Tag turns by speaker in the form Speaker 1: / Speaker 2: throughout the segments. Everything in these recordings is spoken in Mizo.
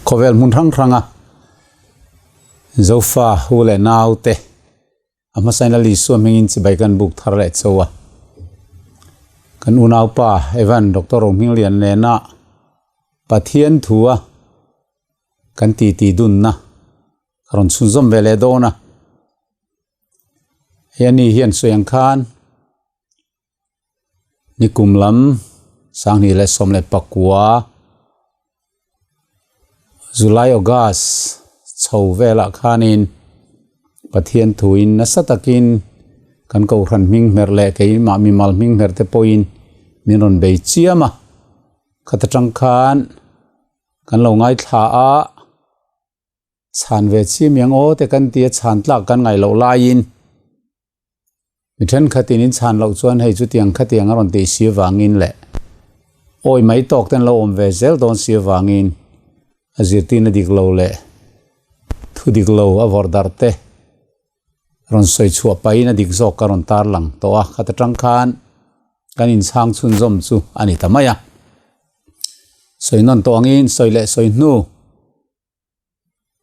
Speaker 1: Khawvel hmun hrang hranga Zofa hu leh naute a hmasain Lal Isua hmingin chibai kan buk thar leh chauh a. Kan unaupa Evan Doctor Rohminglian nena Pathian thua kan titi dunna ka rawn chhunzawm ve leh dawn a. Hei ani hian sawi ang khan Nikum lam 2019 July August chho velah khanin Pathian thuin nasa takin kan kohhran hming hmerh leh keimah mimal hming hmerh te pawhin min rawn bei chiam a, khata tang khan kan lo ngaithla a. Chhan ve chi miang aw te kan tia chhan tlak kan ngaih loh laiin mi thenkhatin in chhan loh chuan hei chutiang khatiang a rawn tih si avangin leh awi mai tawk ten lo awm ve zel dawn si avangin a zirtirna dik lo leh thu dik lo a vawrh darh te rawn sawi chhuah pahin a dik zawk ka rawn tarlang tawh a, khata tang khan kan inchhang chhunzawm chu a ni ta mai a. Sawi nawn tawh angin sawi leh sawi hnu.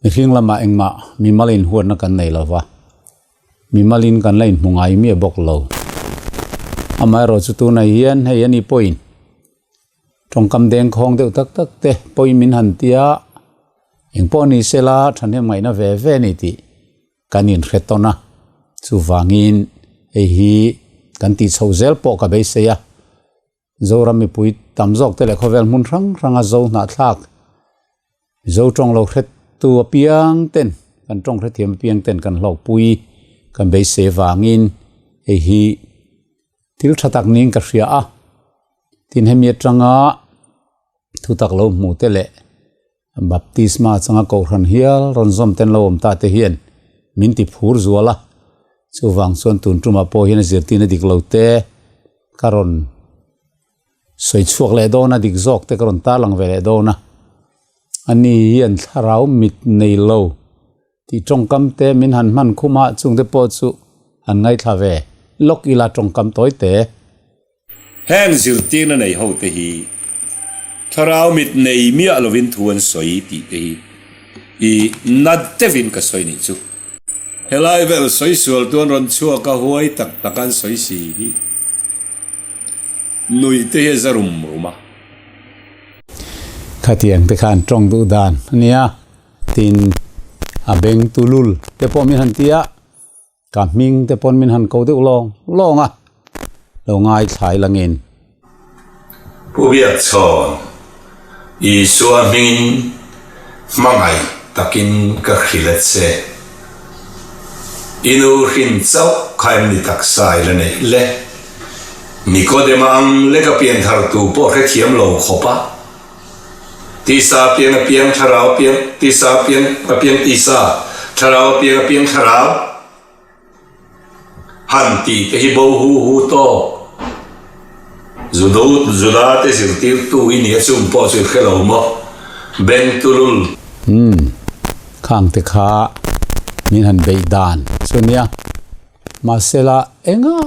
Speaker 1: Mihring lamah engmah mimal inhuatna kan nei lo va, mimalin kan la inhmu ngai miah bawk lo. Amaherawh chu tunah hian hei ani pawhin tawngkam dengkhawng deuh tak tak te pawhin min han ti a, engpawh ni sela thahnem ngaihna ve ve a ni tih kan inhre tawn a, chuvangin hei hi kan tih chhoh zel pawh ka beisei a. Zoram mipui tam zawk te leh khawvel hmun hrang hranga Zo hnahthlak, Mizo tawng lo hrettu apiang ten, kan tawng hrethiam apiang ten kan hlawkpui, kan beisei vangin hei hi thil tha tak niin ka hria a. Tin hemi atanga thutak lo hmu te leh Baptisma changa kohhran hial rawn zawm ten lo awm ta te hian min ti phur zual a, chuvang chuan tun tumah pawh hian a zirtirna dik lo te ka rawn sawi chhuak leh dawn a, dik zawk te ka rawn tarlang ve leh dawn a, ani hian thlarau mit nei lo tih tawngkam te min han hman khum a, chung te pawh chu han ngaithla ve lawk ila tawngkam tawi te.
Speaker 2: Heng zirtirna nei ho te hi thlarau mit nei miah lovin thu an sawi tih te hi i nat deuhin ka sawi nih chu. Helai vel sawi sual tu an rawn chhuak a huai tak tak an sawi si hi nuih te hi a za rum rum a.
Speaker 1: Khatiang te khan tawng duh dan a nia, tin a beng tulul te pawh min han ti a. Ka hming te pawn min han ko deuh lawng lawng a, lo ngaithlai langin.
Speaker 2: Pu Biakchhawn, Isua hmingin hmangaih takin ka hrilh a che. I nu hrin chauh kha em ni taksa i la neih le? Nikodema ang leka pianthar tu pawh hrethiam lo khawp a. Tisa piang a piang thlarau piang tisa piang a piang tisa thlarau a piang a piang thlarau han tih te hi bo hu hu tawk Judo Juda te zirtirtu i nia chung pawh chu i hre lo maw Beng Tulul.
Speaker 1: Umm khang te kha min han beih dan chu nia mahsela engah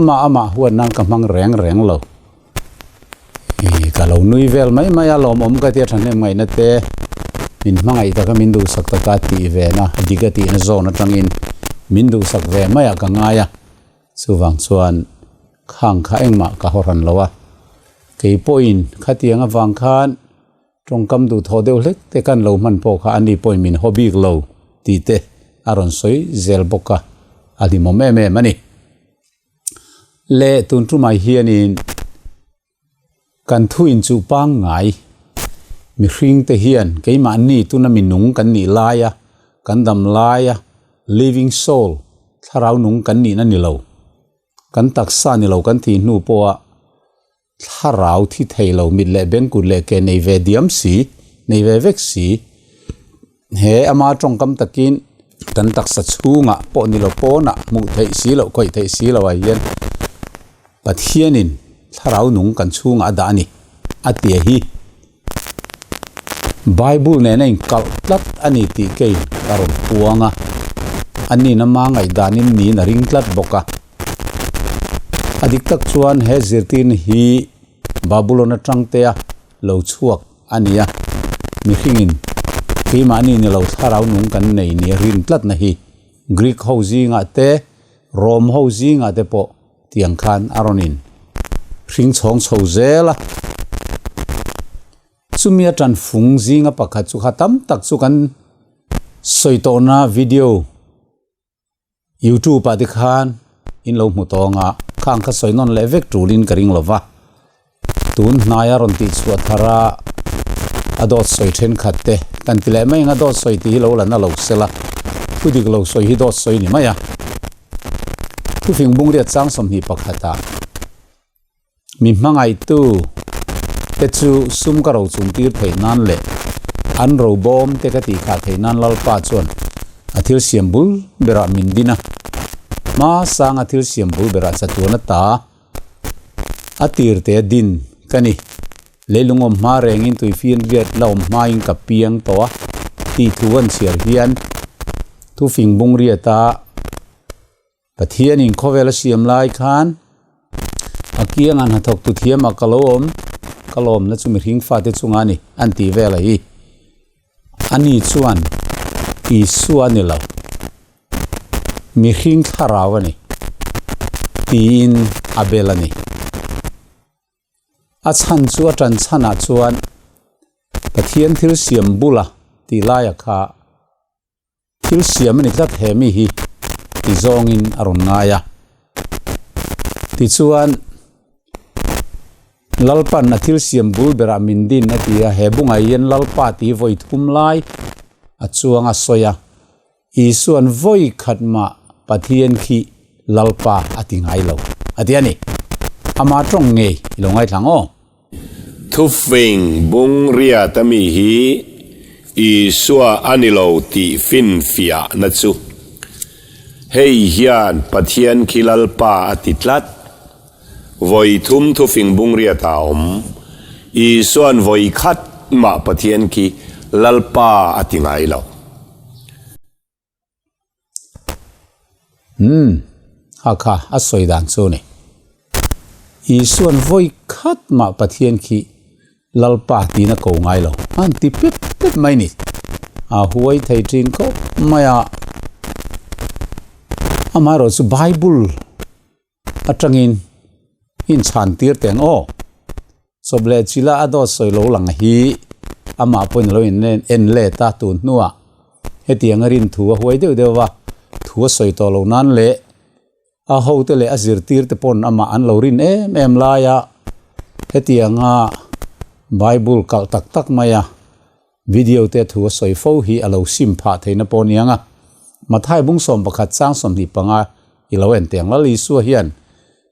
Speaker 1: mah amah huat nan ka hmang reng reng lo. Ih ka lo nui vel mai mai a lawmawm ka tia thahnem ngaihna te min hmangaih taka min duhsak taka tih ve na dik a tihna zawn atangin min duhsak ve mai ah ka ngai a chuvang chuan khang kha engmah ka haw hran lo a kei pawhin khatiang avang khan tawngkam duhthawh deuh hlek te kan lo hman pawh kha ani pawhin min haw bik lo tih te a rawn sawi zel bawk a a hlimawm em em a ni. Le tun tumah hianin kan thu inchuh pangngai mihring te hian keimahni tuna mi nung kan nih laia kan dam laia living soul thlarau nung kan nihna ni lo kan taksa ni lo kan thih hnu pawha thlarau thi thei lo mit leh beng kut leh ke nei ve diam si nei ve vek si he ama tawngkam takin kan taksa chhungah pawh ni lo pawnah hmuh theih si loh khawih theih si loh ah hian Pathianin thlarau nung kan chhungah a dah a ni a tia hi Bible nena inkalh tlat a ni tih kei ka rawn puang a ani na ma ngaihdanin niin a ring tlat bawk a. A dik tak chuan he zirtirna hi Babylon atang tea lo chhuak a ni a, mihringin. Keimahni ni lo thlarau nung kan nei nia rin tlatna hi Greek ho zingah te, Rome ho zingah te pawh tiang khan a rawn in hring chhawng chho zel a. Chumi a tan fung zinga pakhat chu kha tam tak chu kan sawi tawhna video YouTube ah te khan in lo hmu tawng a, khang kha sawi nawn leh vek tulin ka ring lo va. Tun hnaia rawn tih chhuah thar a, a dawt sawi thenkhat te kan ti leh mai ang a, dawt sawi tih hi lo la na lo sela, thu dik lo sawi hi dawt sawi ni mai a. Thufing bungriat chang 21 ah Mi hmangaihtu te chu sum ka ro chung tir theih nan leh an ro bawm te ka tih khah theih nan Lalpa chuan a thil siam bul berah min din a. Hma sanga thil siam bul berah chatuan ata a tir te din ka ni. Leilung awm hma rengin tuifinriat la awm hmain ka piang tawh a tih thu an chhiar hian thufing bungriata Pathianin khawvel a siam lai khan a kianga hnathawk tu thiamah ka lo awm, ka lawmna chu mihring fate chunga a ni, an tih vel a hi. Ani chuan Isua a ni lo, mihring thlarau a ni, tiin a bel a ni. A chhan chu a ṭan chhanah chuan Pathian thil siam bula tih laia kha Thil siam a ni tlat he mi hi ti zawngin a rawn ngai a. Tichuan, Lalpan a thil siam bul berah min din a ti a, he bungah hian Lalpa tih vawi thum lai a chuang a sawi a. Isua'n vawi khat mah Pathian khi Lalpa a ti ngai lo a ti a ni. Ama tawng ngei i lo ngaithla ang aw.
Speaker 2: Thufing bung riat ami hi Isua a ni lo tih finfiahna chu hei hian Pathian khi Lalpa a ti tlat. Vawi thum thufing bung riat ah a awm. Isua'n vawi khat mah Pathian khi Lalpa a ti ngai lo.
Speaker 1: Umm, ha kha a sawi dan chu ni. Isua'n vawi khat mah Pathian khi Lalpa tiin a ko ngai lo. A han ti pep pep mai ni. A huai thei thin khawp mai a. Amaherawh chu Bible atangin inchhan tir teng aw. Chawp leh chila a dawt sawi lo lang hi amah pawhin a lo in en let a, tun hnuah hetiang a rin thu a huai deuh deuh va, thu a sawi tawh loh nan leh a hote leh a zirtir te pawn amah an lo rin em em laia hetianga Bible kalh tak tak maia video te thu a sawi fo hi a lo sim phah theihna pawh a ni ang a. Mathai bung 11 chang 25 i lo en teh ang Lal Isua hian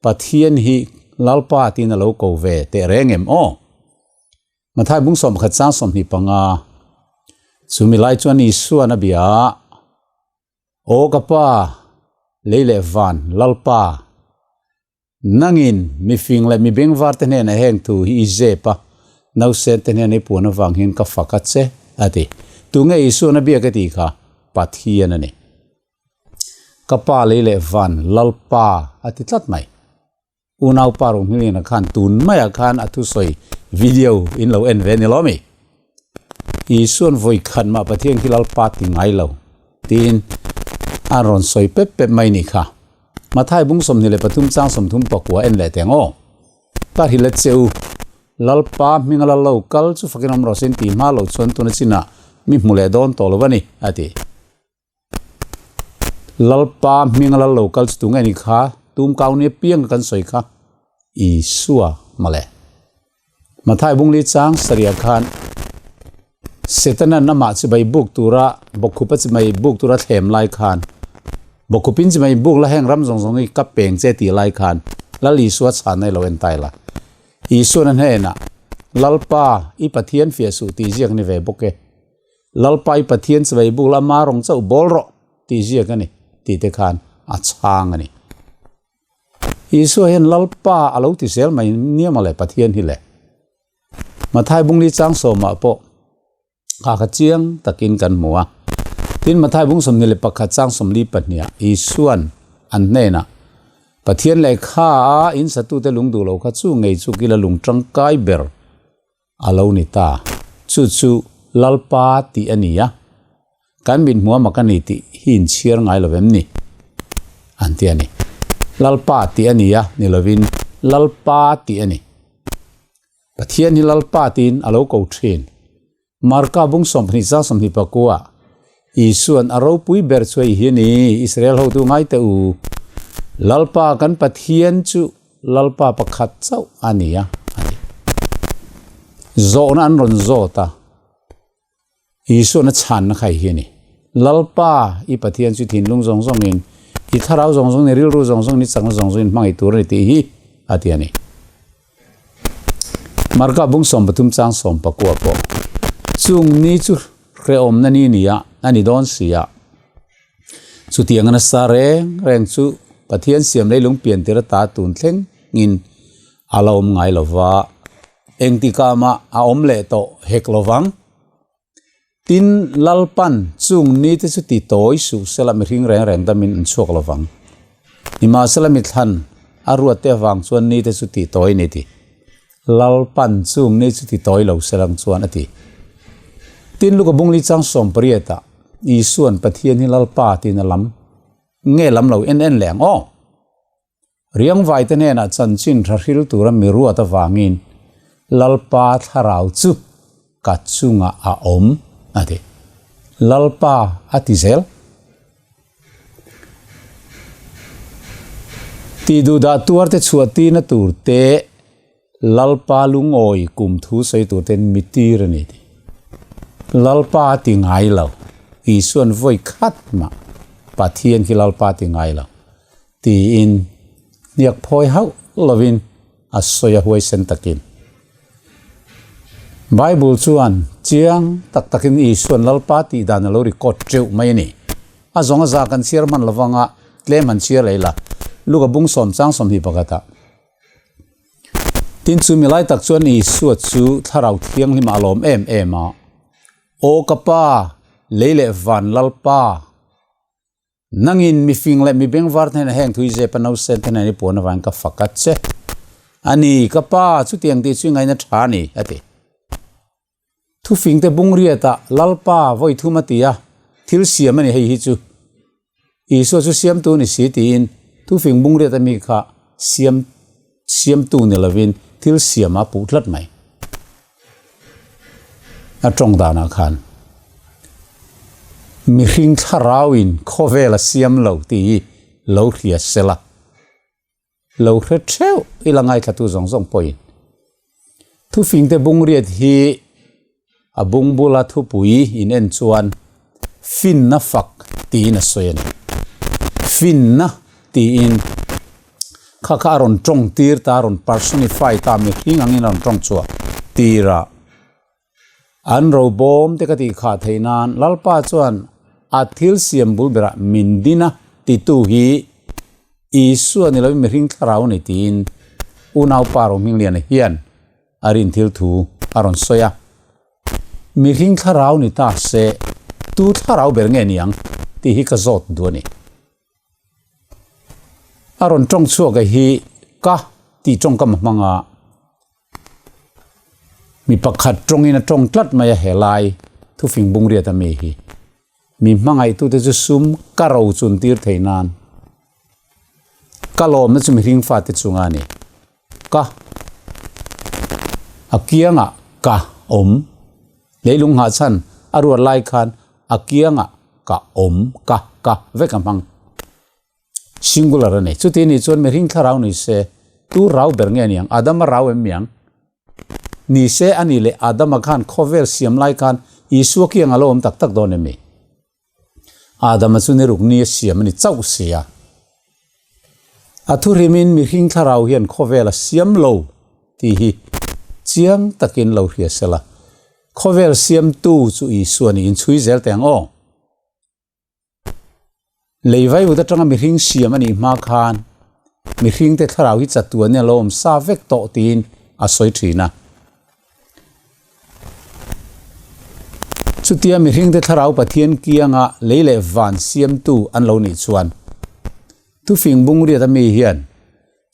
Speaker 1: Pathian hi Lalpa tiin a lo ko ve teh reng em aw? Mathai bung 11 chang 25 Chumi lai chuan Isua'n a bia a, Aw ka Pa, lei leh van, Lalpa, nangin mifing leh mi bengvar te hnenah heng thu hi i zep a, nausen te hnena i puan avang hian ka fak a che, a ti. Tunge Isua'n a biak a tih kha? Pathian a ni. Ka pa lei leh van Lalpa a ti tlat mai. Unaupa Rohmiliana khan tun maiah khan a thusawi video in lo en ve ni lo mi? Isua'n vawi khat mah Pathian khi Lalpa ti ngai lo tiin a rawn sawi pep pep mai ni kha. Mathai bung 23 chang 34 en leh teng aw. Ka hrilh a che u, Lalpa hminga lal lo kal chu fakin awm rawh se in tih hma loh chuan tuna chinah mi hmu leh dawn tawh lo a ni, a ti. Lalpa hminga lal lo kal chu tunge ni kha? Tum kau nia pianga kan sawi kha Isua mawle. Mathai bungli chang sarih khan Setanan amah chibai buk tura bawkkhupa chimai buk tura thlem lai khan bawkkhupin chimai buk la heng ram zawng zawng hi ka peng che tih lai khan Lal Isua chhanna i lo en tai la. Isuan a hnenah Lalpa i Pathian fiah suh tih ziak ni ve bawk e. Lalpa i Pathian chawei buk la ama rawng chauh bawl rawh tih ziak a ni tih te khan a chhang a ni. Isua hian Lalpa a lo ti zel mai nia mawle Pathian hi le. Mathai bungli chang sawmah pawh kha kha chiang takin kan hmu a. Tin Mathai bung 21 chang 42ah Isuan an hnenah Pathian lehkha a in satute lung duh lo kha chu ngei chu kila lung tangkai ber a lo ni ta. Chu chu. Lalpa tih a ni a, kan mit hmuh a mak a ni tih hi inchhiar ngai lo vem ni? An ti a ni. Lalpa tih a ni a ni lovin Lalpa tih a ni. Pathian hi Lalpa tiin a lo ko thin. Marka bung 20 zang 29 Isuan a ropui ber chu hei hi a ni, Israel hotu ngai teh u, Lalpa kan Pathian chu Lalpa pakhat chauh a ni a, a ti. Zawhna an rawn zawt a, Isuan a chhanna kha hei hi a ni, Lalpa i Pathian chu i thinlung zawng zawngin, i thlarau zawng zawngin, i rilru zawng zawngin, i chakna zawng zawngin hmangaih tur a ni tih hi, a ti a ni. Marka bung 13 chang 19 pawh chung ni chu hrehawmna ni ni a a ni dawn si a. Chutiang a nasa reng reng chu Pathian siam leilung pian tir ata tun thlengin a la awm ngai lo va, engtikah mah a awm leh tawh hek lo vang. Tin, Lalpan chung nite chu ti tawi suh sela mihring reng reng damin an chhuak lo vang. Nimahsela mithlan a ruatte avang chuan nite chu ti tawi a ni ti. Lalpan chung ni chu ti tawi lo selang chuan a ti. Tin, Luka bungli chang 18 ah Isuan Pathian hi Lalpa tiin a lam nge lam lo en en leh ang aw. Riangvaite hnenah chanchin tha hril tura mi ruat avangin Lalpa thlarau chu ka chungah a awm, a ti. Lalpa a ti zel. Tihduhdah tuarte chhuahtirna tur te Lalpa lungawi kum thu sawi tur ten mi tir a ni ti. Lalpa a ti ngai lo. Isuan vawi khat mah Pathian khi Lalpa a ti ngai lo. Tiin hniak phawi hauh lovin a sawi a huaisen takin. Bible chuan chiang tak takin Isuan Lalpa tih dan a lo record teuh mai a ni. A zawng a za kan chhiar hman lovanga tlem han chhiar leh ila. Luka bung sawm chang 21 ah. Tin chu milai tak chuan Isua chu Thlarau Thianghlim a lawm em em a, Aw ka Pa, lei leh van Lalpa, nangin mifing leh mi bengvar te hnenah heng thui zep a nausen te hnenah i puan avangin ka fak a che. A ni, ka Pa, chutiang tih chu i ngaihna tha a ni, a ti. Thufingte bungriatah Lalpa vawi thum a ti a, thil siam a ni hei hi chu. Isua chu siamtu ni si tiin thufing bungriat ami kha siam siamtu ni lovin thil siam a puh tlat mai. A tawng danah khan mihring thlarauin khawvel a siam lo tih hi lo hria sela. Lo hre theuh ila ngaithlatu zawng zawng pawhin thufingte bungriat hi a bung bula thupui in en chuan finna fak tiin a sawi a ni. Finna tiin kha kha a rawn tawng tir ta, a rawn personify ta, mihring angin a rawn tawng chhuah tir a. An robawm te ka tih khah theih nan Lalpa chuan a thil siam bul berah min din a titu hi Isua ni lovin mihring thlarau a ni tiin unaupa Rohmingliana hian a rin thil thu a rawn sawi a. Mihring thlarau ni ta se tu thlarau ber nge ni ang tih hi ka zawt duh a ni. A rawn tawng chhuak a hi ka tih tawngkam a hmang a. Mi pakhat tawngin a tawng tlat mai a helai thufing bungriat a mi hi. Mi hmangaihtute chu sum ka ro chun tir thei nan. Ka lawmna chu mihring fate chunga a ni. Ka a kiangah ka awm. Leilung nghahchhan a ruat lai khan a kiangah ka awm ka ka vek a hmang. Singular a ni. Chuti ni chuan mihring thlarau ni se, tu rau ber nge niang? Adama rau em miang? Ni se a ni leh Adama khan khawvel siam lai khan Isua kiang a lo awm tak tak dawn em mi? Adama chu ni ruk ni a siam a ni chauh si a. A thuhrimin mihring thlarau hian khawvel a siam lo tih hi chiang takin lo hria sela. Khawvel siamtu chu Isua niin chhui zel teh ang aw. Lei vaivut atanga mihring siam a nih hma khan mihringte thlarau hi chatuan in a lo awm sa vek tawh tiin a sawi thin a. Chutia mihringte thlarau Pathian kianga lei leh van siamtu an lo nih chuan thufing bungriat ami hian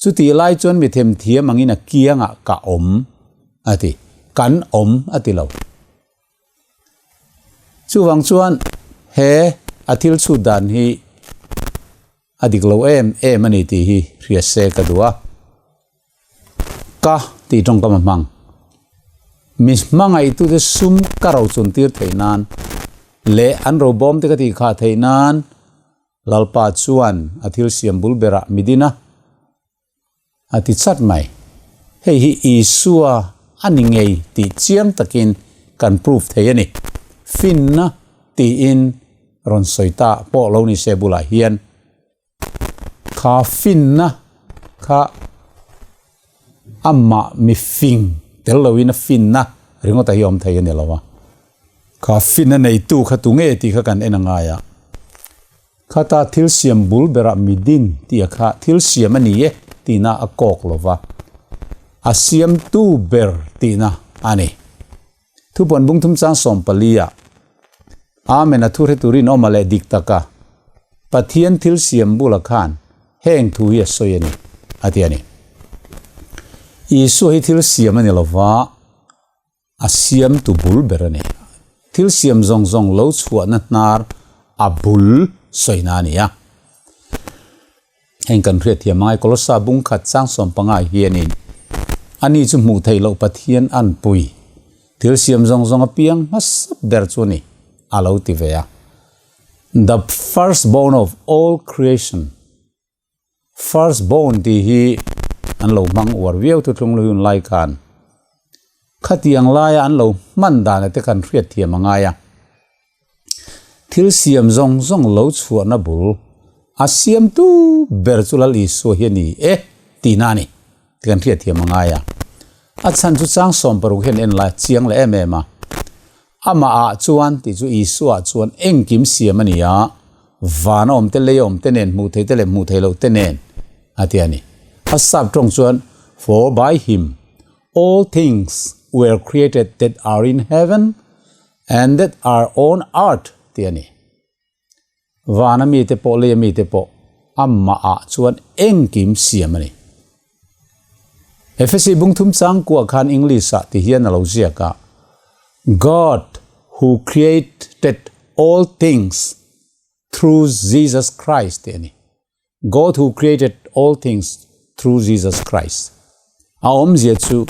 Speaker 1: chutih lai chuan mi themthiam angin a kiangah ka awm a ti, kan awm a ti lo. Chuvang chuan he a thil chhut dan hi a dik lo em em a ni tih hi hria se ka duh a. Ka tih tawngkam a hmang. Mi hmangaihtute sum ka ro chun tir theih nan leh an robawm te ka tih khah theih nan Lalpa chuan a thil siam bul berah mi din a, a ti chat mai. Hei hi Isua a ni ngei tih chiang takin kan proof thei a ni. Finna tiin rawn sawi ta pawh lo ni se bulah hian kha finna kha amah mifing tel loin a finna ringawt a hi awm thei a ni lo a. Kha finna neitu kha tunge tih kha kan en a ngai a. Khata thil siam bul berah midin tih a kha thil siam a ni e tihna a kawk lo va, a siamtu ber tihna a ni. Thupuan bungthum chang 14 ah, Amen a thu hre turin awm a leh dik taka Pathian thil siam bula khan heng thu hi a sawi a ni, a ti a ni. Isua hi thil siam a ni lo va, A siamtu bul ber a ni. Thil siam zawng zawng lo chhuahna hnar a bul sawina a ni a. Heng kan hriat thiam angai Kolossa bung khat chang 15 hianin ani chu hmuh theih loh Pathian anpui thil siam zawng zawng apiang hmasa ber chu a ni a lo ti ve a. The first born of all creation. First born tih hi an lo hmang uar viau thuthlung lu hun lai khan khatiang laia an lo hman dan te kan hriat thiam a ngai a. Thil siam zawng zawng lo chhuahna bul a siamtu ber chu Lal Isua hi a ni e tihna a ni tih kan hriat thiam a ngai a. A chhan chu chang 60 hian en lai chiang leh em em a. Amah ah chuan tih chu Isua ah chuan engkim siam a ni a, van a awm te, lei a awm te nen, hmuh thei te leh hmuh thei loh te nen a ti a ni. A sap tawng chuan For by him all things were created that are in heaven and that are on earth tih a ni. Vana mite pawh leia mite pawh amah ah chuan engkim siam a ni. Efesi bungthum changkua khan English ah ti hian a lo ziak a, God who created all things through Jesus Christ tih a ni. God who created all things through Jesus Christ. A awmzia chu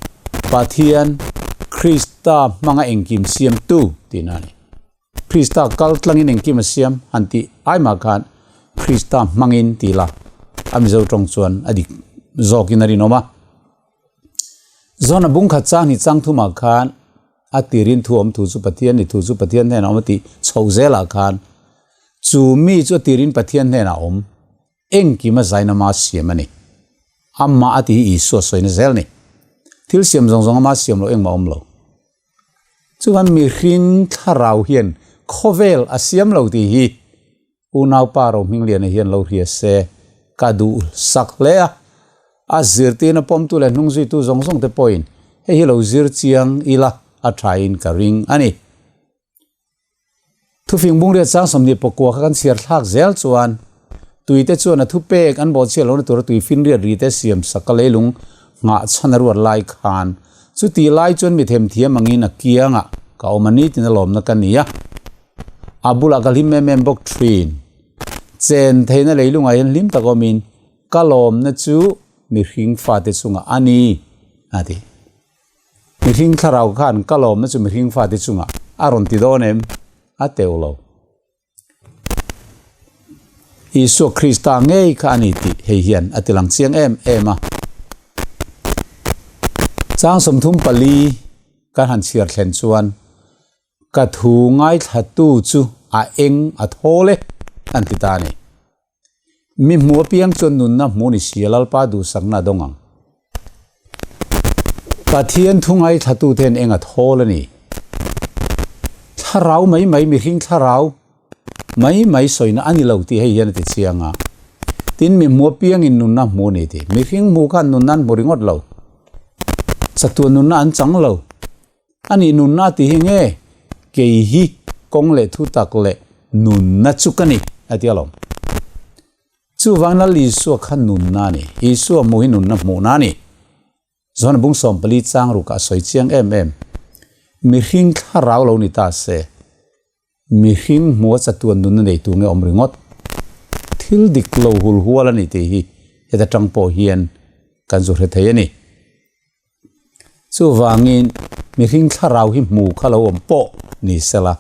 Speaker 1: Pathian Krista hmanga engkim siamtu tihna a ni. Krista kal tlangin engkim a siam han tih ai mah khan Krista hmangin ti la a Mizo tawng chuan a dik zawkin a rinawm a. Zawna bung khat chang hi chang thumah khan a tirin thu awm thu chu Pathian ni thu chu Pathian hnenah awm a tih chho zelah khan chu mi chu a tirin Pathian hnenah awm engkim a zainama siam a ni. Amah a ti hi Isua sawina zel ni. Thil siam zawng zawng ama siam lo engmah awm lo. Chuan mihring thlarau hian khawvel a siam lo tih hi unaupa Rohmingliana hian lo hria se ka duh sak hle a. A zirtirna pawmtu leh hnungzuitu zawng zawng te pawhin hei hi lo zir chiang ila a thain ka ring a ni. Thufing bungriat chang 24 kha kan chhiar thlak zel chuan tuite chuan a thupek an bawhchhiat lohna tura tui finriat ri te siam sak a leilung nghah chhan a ruat lai khan chutih lai chuan mi themthiam angin a kiangah ka awm a ni tiin a lawmna ka ni a. A bulah ka hlim em em bawk thin. Chen theihna leilungah hian hlim tak awmin ka lawmna chu mihring fate chungah a ni a ti. Mihring thlarau khan ka lawmna chu mihring fate chungah a rawn ti dawn em? A teuh lo. Isua Krista ngei kha a ni tih hei hian a ti lang chiang em em a. Chang 34 kan han chhiar thlen chuan ka thu ngaithlatu chu a eng a thawl e an ti ta a ni. Mi hmu apiang chuan nunna hmu ni si a Lalpa duhsakna a dawng ang. Pathian thu ngaithlatute hian eng a thawl a ni. Thlarau mai mai, mihring thlarau mai mai sawina a ni lo tih hei hian a ti chiang a. Tin, mi hmu apiangin nunna hmu a ni tih. Mihring hmu khan nunna an hmu ringawt lo. Chatuan nunna an chang lo. A nih nunna tih hi nge kei hi kawng leh thu tak leh nunna chu ka ni a ti alawm. Chuvang Lal Isua kha nunna a ni. Isua hmuh hi nunna hmuhna a ni. Johana bung 14 chang rukah a sawi chiang em em. Mihring thlarau lo ni ta se. Mihring hmua chatuan nunna nei tur nge awm ringawt? Thil dik lo hul hual a ni tih hi heta tang pawh hian kan zu hre thei a ni. Chuvangin mihring thlarau hi hmu kha lo awm pawh ni sela,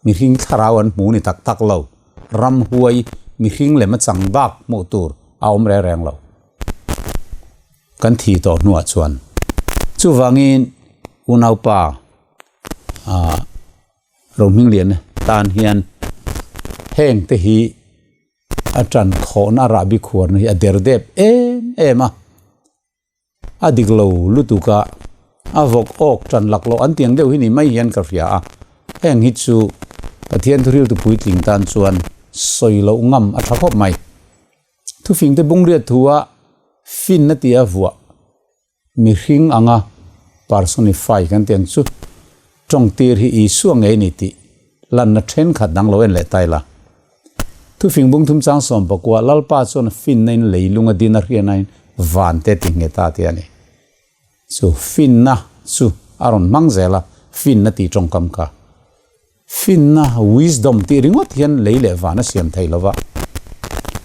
Speaker 1: mihring thlarau an hmu ni tak tak lo, ramhuai mihring lem a chang bak hmuh tur a awm reng reng lo. Kan thi tawh hnuah chuan. Chuvangin unaupa ah. Rohmingliana tan hian heng te hi a tan khawhna a rahbi khuarna hi a der dep em em a, a dik lo lutuk a, a vawk awk tan lak loh an tiang deuh hi ni mai hian ka hria a, heng hi chu Pathian thuriltu puitling tan chuan sawi loh ngam a tha khawp mai. Thufingte bungriat thua finna tia vuah. Mihring anga personify kan tih ang chu tawngtir hi Isua ngei ni tih lanna thenkhat dang lo en leh ta ila. Thufing bung thum chang 11 Lalpa chuan finna in leilung a din a hrianain van te ti nghet a ti a ni. Chu finna chu a rawn hmang zel a, finna tih tawngkam kha. Finna, wisdom, tih ringawt hian lei leh van a siam thei lova,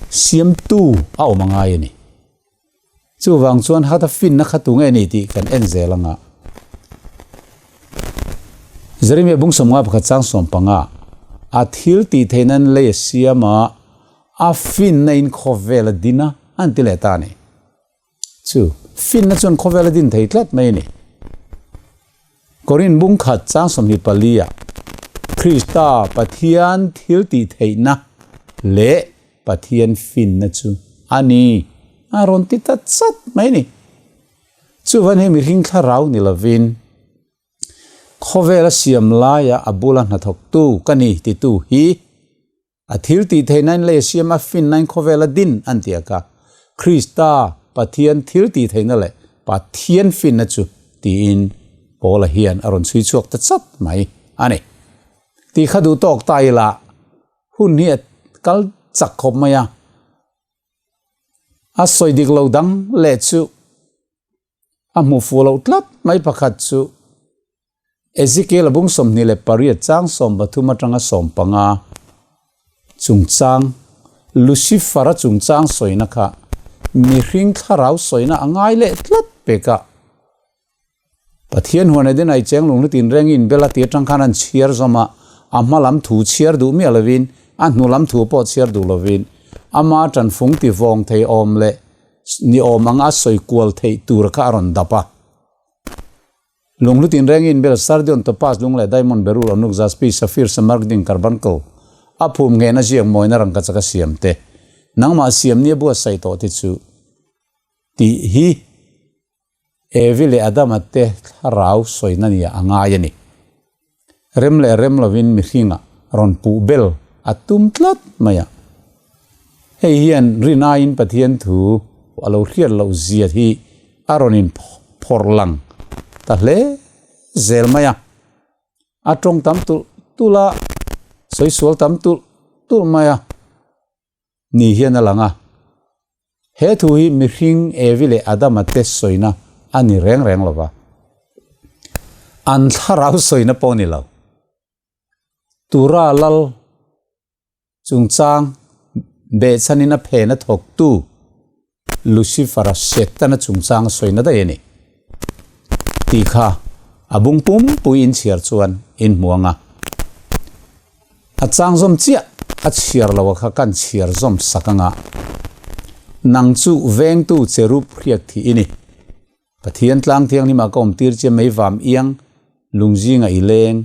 Speaker 1: siamtu a awm a ngai a ni. Chuvang chuan hata finna kha tu nge ni tih kan en zel anga. Jeremia bung 51 chang 15 a thil tih theih nan lei a siam a, a finna in khawvel a din a, an ti leh ta a ni. Chu finna chuan khawvel a din thei tlat mai a ni. Korin bung khat chang 24 ah Krista Pathian thil tih theihna leh Pathian finna chu a ni, a rawn ti ta chat mai a ni. Chuvan hei mihring thlarau ni lovin khawvela siam laia a bula hnathawktu ka ni titu hi a thil tih theihnain lei a siam a finnain khawvela din an ti a kha. Krista Pathian thil tih theihna leh Pathian finna chu tiin Paula hian a rawn chhui chhuak ta chat mai a ni. Tih kha duh tawk ta ila Hun hi a kal chak khawp mai a, a sawi dik lo dang leh chu a hmu fuh loh tlat mai pakhat chu Ezekiel a bung 28 chang 13 atanga 15 chungchang Lucifer-a chungchang sawina kha mihring thlarau sawina a ngai leh tlat pek a. Pathian huan Eden ai cheng lung hlutin reng in bel a ti atang khan an chhiar zawm a, a hma lam thu chhiar duh miah lovin, a hnu lam thu pawh chhiar duh lovin, ama tanfung ti vawng thei awm leh ni awm anga a sawi kual theih tur kha a rawn dap a. Lung hlutin reng in bel sardion, topaz, lung leh diamond, beryl, onuk, jaspi, sapphire, smaragdin, carbuncle, a phum nghehna ziak mawina rangkachak a siam te, nangmah siam nia buatsaih tawh te chu tih hi Evi leh Adama te thlarau sawina nia a ngai a ni. Rem leh rem lovin mihringah rawn puh bel a tum tlat mai a. Hei hian rinaiin Pathian thu a lo hriat loh zia hi a rawn in phawrh lang ta hle zel mai a. A tawng tam tulh tulh a, sawi sual tam tulh tulh mai a. Ni hian a lang a. He thu hi mihring Evi leh Adama te sawina a ni reng reng lo va. An thlarau sawina pawh ni lo. Tura lal chungchang behchhanin a phen a thawktu Lucifer-a Setana chungchang a sawina daih a ni. Tih kha a bung pumpui in chhiar chuan in hmu ang a. A chang zawm chiah a chhiar lo a kha kan chhiar zawm sak ang a. Nang chu vengtu cherub hriak thih i ni. Pathian tlang thianghlimah ka awm tir che mei vam iang lungzinga i leng,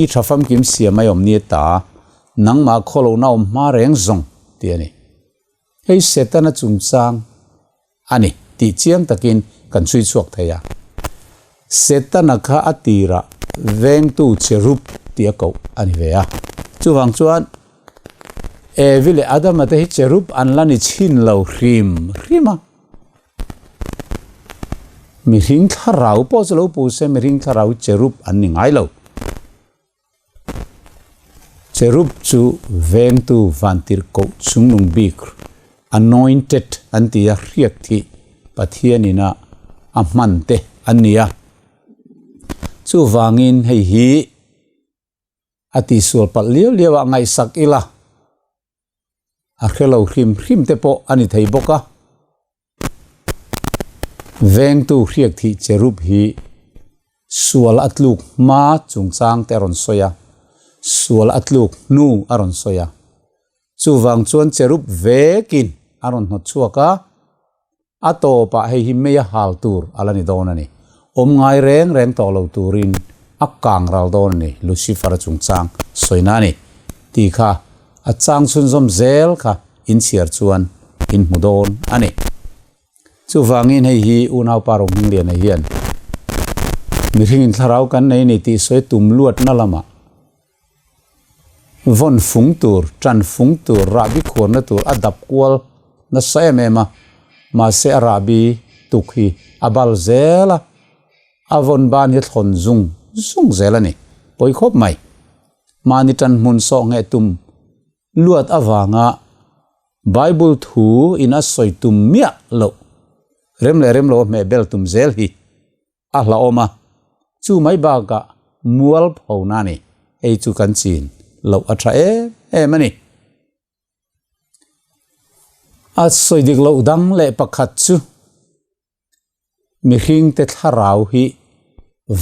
Speaker 1: i tha famkim siam ai awm nia ta, nangmah khawlohna awm hma reng zawng tih a ni. Hei Setana chungchang a ni tih chiang takin kan chhui chhuak thei a. Setana kha a tirah vengtu cherub tih a koh a ni ve a. Chuvang chuan Evi leh Adama te hi cherub an la ni chhin lo hrim hrim a. Mihring thlarau pawh chu lo pu se mihring thlarau hi cherub an ni ngai lo. Cherub chu vengtu vantirhkoh chungnung bik, anointed an ti a, hriak thih Pathian ina a hman te an ni a. Chuvangin hei hi. A tihsual palh liau liau ah ngaihsak ila a hre lo hrim hrim te pawh a ni thei bawk a. Vengtu hriak thih cherub hi sual a tluk hma chungchang te a rawn sawi a, sual a tluk hnu a rawn sawi a. Chuvang chuan cherub vekin a rawn hnawt chhuak a. A tawpah hei hi mei a hal tur a la ni dawn a ni. Awm ngai reng reng tawh lo turin a kang ral dawn a ni, Lucifer-a chungchang sawina a ni tih kha a chang chhunzawm zel kha inchhiar chuan in hmu dawn a ni. Chuvangin hei hi unaupa Rohmingliana hian mihringin thlarau kan nei ni tih sawi tum luatna lamah Vawn fung tur, tan fung tur, rahbi khuarna tur a dap kual nasa em em a, mahse a rahbi tuk hi a bal zel a, a vawn ban hi a thlawn zung zung zel a ni. Pawi khawp mai. Mahni tan hmun sawh ngheh tum luat avanga Bible thu in a sawi tum miah loh, rem leh rem lo a hmeh bel tum zel hi A hlauhawm a, chu mai bakah mual phona a ni. Hei chu kan chin loh a tha em em a ni. A sawi dik loh dang leh pakhat chu mihringte thlarau hi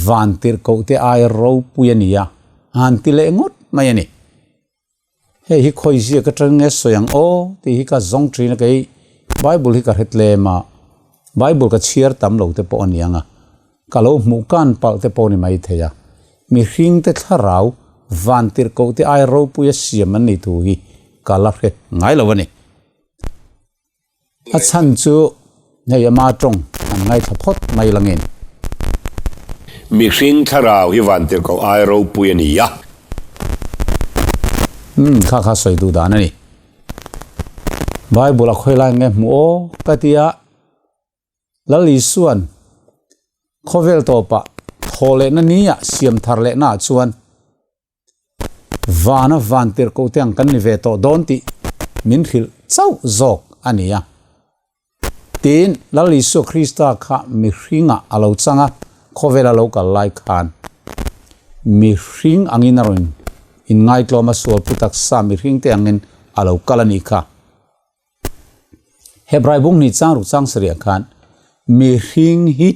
Speaker 1: van tirhkohte ai ropui a ni a, han ti leh ngawt mai a ni. Hei hi khawi ziak atang nge sawi ang aw tih hi ka zawng thin a kei Bible hi ka hre tlem a, Bible ka chhiar tam lo te pawh a ni ang a, ka lo hmuh kan palh te pawh a ni mai thei a, mihring te thlarau van tirhkoh te ai ropui a siam an nih thu hi ka la hre ngai lo a ni. A chhan chu hei ama tawng an ngaithla phawt mai langin.
Speaker 2: Mihring thlarau hi vantirhkoh ai ropui a ni a.
Speaker 1: Umm kha kha sawi duh dan a ni. Bible a khawi lai nge hmuh aw ka ti a, Lal Isua'n khawvel tawpah thawh lehna ni ah siam thar lehna ah chuan Vana van tirhkoh te ang kan ni ve tawh dawn tih min hrilh chauh zawk a ni a. Tiin Lal Isua Krista kha mihringah a lo chang a, khawvela lo kal lai khan mihring angin a rawn inngaitlawm a, sualpu taksa mihring te angin a lo kal a nih kha. Hebrai bung hnih chang ruk chang sarih khan mihring hi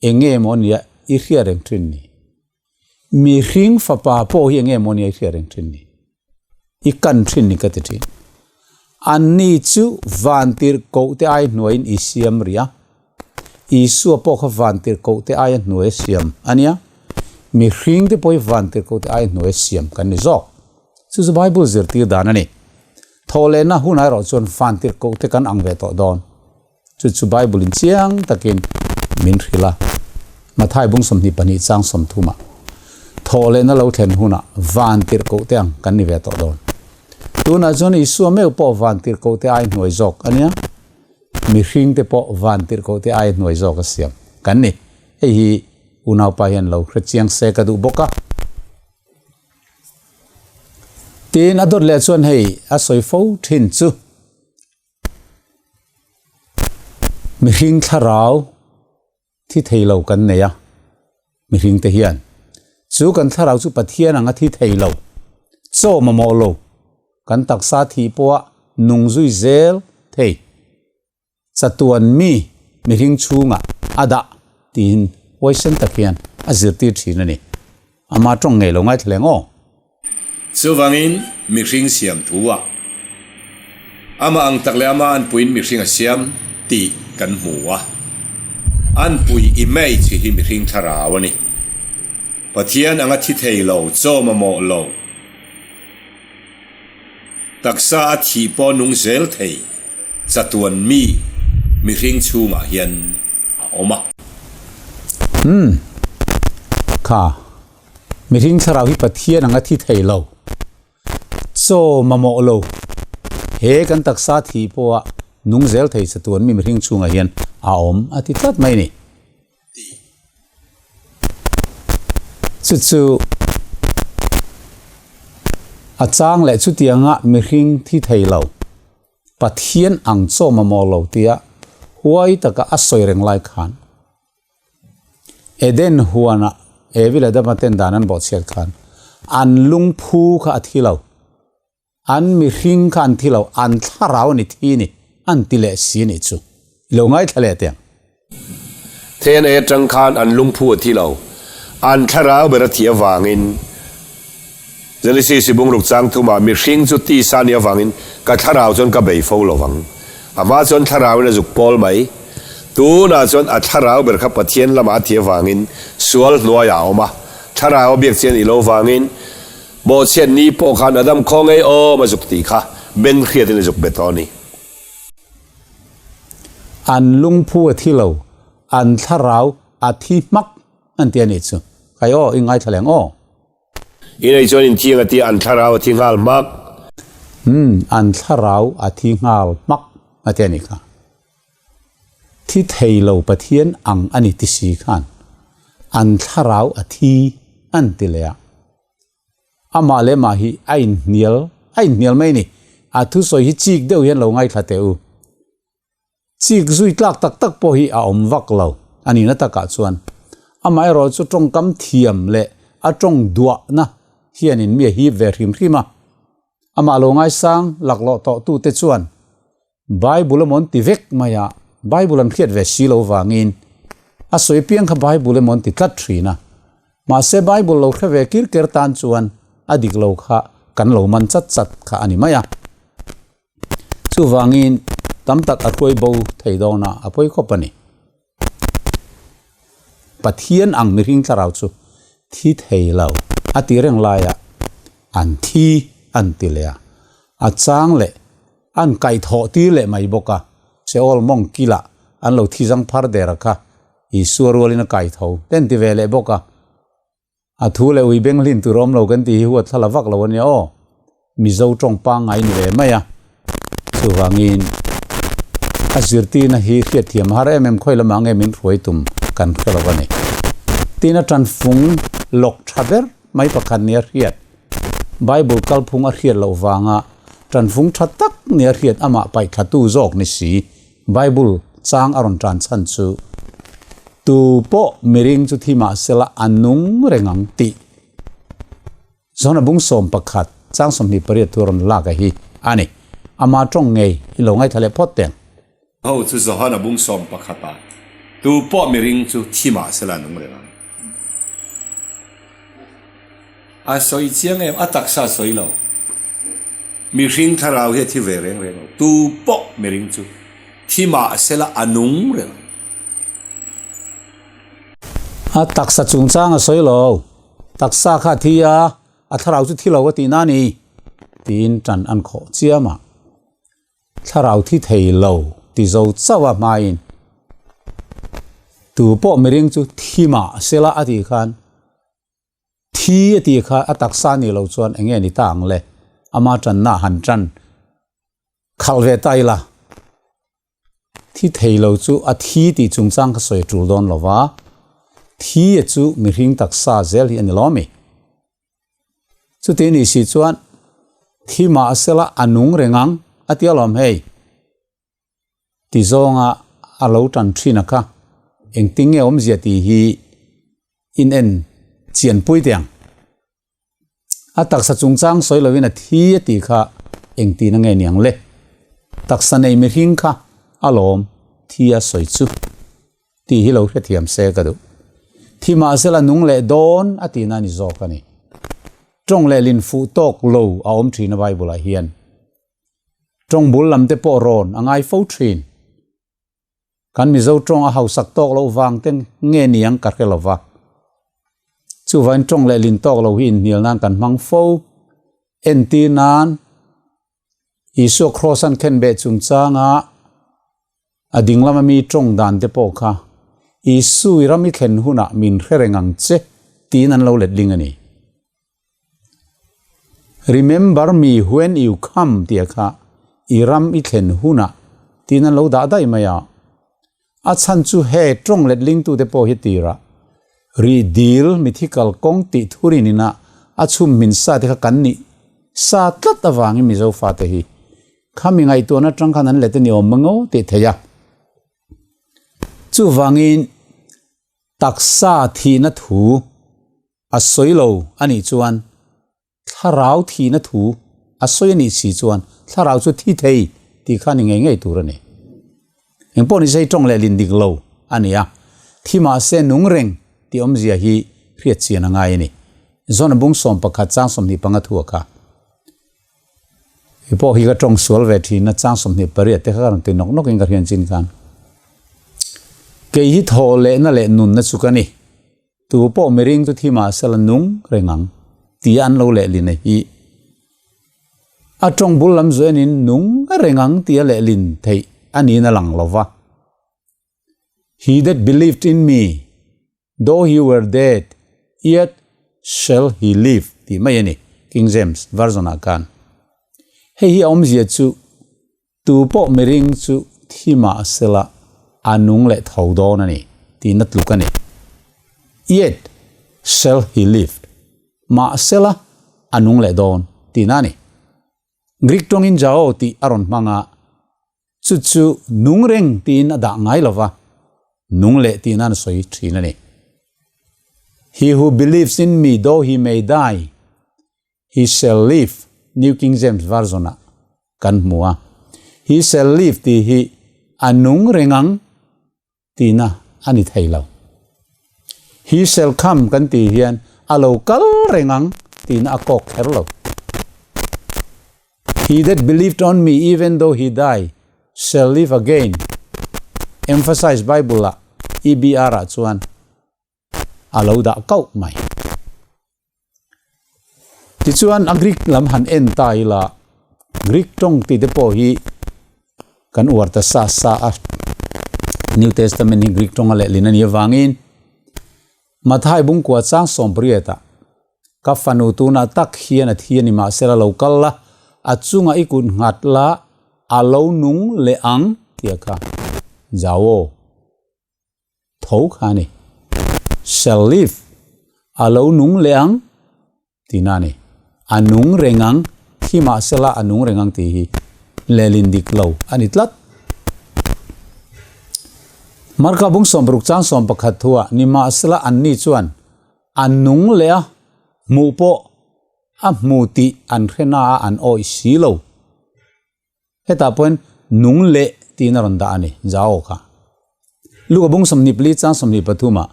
Speaker 1: eng nge maw nia i hria reng thin ni? Mihring fapa pawh hi enge maw nia i hriat reng thin ni? I kan thin ni ka ti thin. Anni chu vantir koh te ai hnuaiin i siam rih a. Isua pawh kha vantir koh te aia hnuai a siam a nia. Mihring te pawh hi vantir koh te aia hnuai a siam kan ni zawk. Chu chu Bible zirtir dan a ni. Thawhlehna hunah erawh chuan vantir koh te kan ang ve tawh dawn. Chu chu Bible in chiang takin min hrilh a, Mathai bung 22 chang 30 ah, Thawh lehna lo thlen hunah van tirhkoh te ang kan ni ve tawh dawn. Tunah chuan Isua meuh pawh van tirhkoh te ai hnuai zawk a nia, mihring te pawh van tirhkoh te ai hnuai zawk a siam kan ni. Hei hi unaupa hian lo hre chiang se ka duh bawk a. Tiin a dawt leh chuan hei a sawi fo thin chu. Mihring thlarau thi thei lo kan nei a, mihring te hian chu kan thlarau chu Pathian anga thi thei lo, chaw mamawh lo, kan taksa thih pawha nung zui zel thei chatuan mi mihring chhungah a dah tiin huaisen tak hian a zirtir thin a ni. Ama tawng ngei lo ngaithla leng aw.
Speaker 2: Chuvangin mihring siam thu ah amah ang tak leh ama anpuiin mihring a siam tih kan hmu a. Anpui image hi mihring thlarau a ni. Pathian anga thi thei lo, chaw mamawh lo, taksa a thih pawh nung zel thei chatuan mi mihring chhungah hian a awm a.
Speaker 1: Umm. Kha. Mihring thlarau hi Pathian anga thi thei lo, chaw mamawh lo, he kan taksa thih pawha nung zel thei chatuan mi mihring chhungah hian a awm a ti tlat mai a ni. Chu chu a chang leh chutianga mihring thi thei lo, Pathian ang chaw mamawh lo tia huai taka a sawi reng lai khan, Eden huanah Evi leh Adama ten dan an bawhchhiat khan An lungphu kha a thi lo. An mihring kha an thi lo, an thlarau a ni thi ni, an ti leh si a nih chu. I lo ngaithla leh teh ang.
Speaker 2: Then ei atang khan an lungphu a thi lo, an thlarau ber a thih avangin. Genesis i bungruk chang thumah mihring chu tisa a nih avangin ka thlarau chuan ka bei fo lo vang. A hma chuan thlarauin a zuk pawl mai. Tunah chuan a thlarau ber kha Pathian lamah a thih avangin sual hnuaiah a awm a, thlarau a biak chian i lo vangin Bawhchhiat ni pawh khan Adam khaw ngei awm a zuk tih kha beng hriatin a zuk bet aw ni.
Speaker 1: An lungphu a thi lo, an thlarau a thi hmak an ti a nih chu. Kai aw, i ngaithla leng aw.
Speaker 2: I nei chuan inthiang a ti a, an thlarau a thi nghal hmak.
Speaker 1: Umm, an thlarau a thi nghal hmak a ti a nih kha. Thi thei lo Pathian ang a ni ti si khan an thlarau a thi an ti leh a. Amah leh mah hi a inhnial a inhnial mai a ni. A thusawi hi chik deuh hian lo ngaithla teh u. Chik zui tlak tak tak pawh hi a awm vak lo a nihna takah chuan. Amaherawh chu tawngkam thiam leh a tawng duahna hianin mi a hip ve hrim hrim a. Amah lo ngaisang laklawh tawhtute chuan Bible emaw an ti vek mai a, Bible an hriat ve si lo vangin a sawi piang kha Bible emaw an ti tlat thin a. Mahse Bible lo hre ve kir ker tan chuan a dik lo kha kan lo man chat chat kha a ni mai a. Chuvangin tam tak a hruai bo thei dawn a, a pawi khawp a ni. Pathian ang mihring thlarau chu thi thei lo a ti reng laia an thi an ti leh a, a chang leh an kaihthawh tir leh mai bawk a, Seol mawng kilah an lo thi zang phar der a kha Isua rualin a kaitho te an ti ve leh bawk a. A thu leh ui beng hlin tur awm lo kan tih hi huat thla la vak lo a nia aw. Mizo tawng pangngai ni ve mai a. Chuvangin a zirtirna hi hriatthiam a har em em khawi lamah nge min hruai tum kan hre lo a ni. Tin a tanfung lawk tha ber mai pakhat nia hriat, Bible kalphung a hriat loh vanga tanfung tha tak nia hriat amah paih thlatu zawk ni si Bible chang a rawn tan chhan chu tu pawh miring chu thi mah sela a nung reng ang tih John-a bung 11 chang 28 thu a rawn lak a hi a ni. Ama tawng ngei i lo ngaithla leh phawt teng.
Speaker 2: Ho chu John-a bung 11 ah tu pawh miring chu thi mah sela a nung reng ang. A sawi chiang em? A taksa a sawi lo. Mihring thlarau hi a thi ve reng reng lo. Tu pawh mihring chu thi mah sela a nung reng.
Speaker 1: A taksa chungchang a sawi lo. Taksa kha a thi a, a thlarau chu thi lo a tihna a ni, tiin tan an khawh chiam a. Thlarau thi thei lo ti zo chauh a hmain tu pawh mihring chu thi mah sela a tih khan Thi a tih kha a taksa nih loh chuan eng nge ni ta ang le? Ama tanna han tan khalh ve ta ila. Thi thei lo chu a thi tih chungchang kha sawi tul dawn lo va, thi a chu mihring taksa zel hi a ni lo ami? Chuti nih si chuan thi mahsela a nung reng ang a ti alawm hei. Ti zawnga a lo tan thin a kha engtin nge awmzia tih hi in en chian pui teh ang. A taksa chungchang sawi lovin a thi a tih kha engtin a nge niang le? Taksa nei mihring kha a lawm thi a sawi chu tih hi lo hrethiam se ka duh. Thi mahsela nung leh dawn a tihna a ni zawk a ni. Tawng leh lin fuh tawk lo a awm thin a Bible ah hian. Tawng bul lam te pawh rawn a ngai fo thin. Kan Mizo tawng a hausak tawk loh vang te nge niang ka hre lova. Chuvain tawng leh lin tawk lo hi inhnial nan kan hmang fo. Entir nan Isua Kraws an khenbeh chungchanga a dinglam ami tawng dan te pawh kha Isu i ram i thlen hunah min hre reng ang che tiin an lo letling a ni. Remember me when you come tih kha i ram i thlen hunah tiin an lo dah daih mai a. A chhan chu he tawng letlingtute pawh hi tirah rih dil mithi kalkawng tih thurin ina a chhum hmin sa te kha kan nih sa tlat avangin Mizo fate hi khami ngaihtuahna atang khan an let a ni awm mang aw tih theih a. Chuvangin taksa thihna thu a sawi lo a nih chuan. Thlarau thihna thu a sawi a nih si chuan thlarau chu thi thei tih kha ni ngei ngei tur a ni. Eng pawh nise hi tawng leh lin dik lo a ni a, thi mahse nung reng tih awmzia hi hriat chian a ngai a ni. Zona bung 11 chang 25 thu a kha. Hei pawh hi ka tawng sual ve thin a, chang 28 te kha ka rawn ti nawk nawk in ka hrian chin khan. Kei hi thaw lehna leh nunna chu ka ni. Tu pawh miring chu thi mahsela nung reng ang tia an lo lehlin a hi. A tawng bul lam zuanin nung reng ang tia lehlin theih a niin a lang lo va. He that believed in me, though he were dead, yet shall he live tih mai a ni, King James Version-ah khan. Hei hi a awmzia chu Tu pawh miring chu thi mah sela a nung leh tho dawn a ni tihna tluk a ni. Yet shall he live, mah sela a nung leh dawn tihna a ni. Greek tawngin Jao tih a rawn hmang a, chu chu nung reng tiin a dah ngai lo va, nung leh tihna an sawi thin a ni. He who believes in me though he may die, He shall live, New King James Version ah kan hmu a. He shall live tih hi a nung reng ang tihna a ni thei lo. He shall come kan tih hian a lo kal reng ang tihna a kawk kher lo. He that believed on me even though he die shall live again, Emphasized Bible ah, EBR ah chuan a lo dah kauh mai. Tichuan a Greek lam han en ta ila, Greek tawng tih te pawh hi kan uar ta sa sa a, New Testament hi Greek tawnga lehlin a nih avangin Mathai bungkua chang 80 ah ka fanu tunah tak hian a thi a ni mahsela lo kal la, a chunga i kut nghat la a lo nung leh ang tih a kha. Zau aw. Tho kha a ni. Shall live, a lo nung leh ang tihna a ni. A nung reng ang, thi mahsela a nung reng ang tih hi lehlin dik lo a ni tlat. Marka bung 60 chang 11 thuah nimahsela anni chuan a nung leh a hmuh pawh a hmu tih an hre na a an awih si lo. Hetah pawhin nung leh tiin a rawn dah a ni, Zao kha. Luka bung 24 chang 23 ah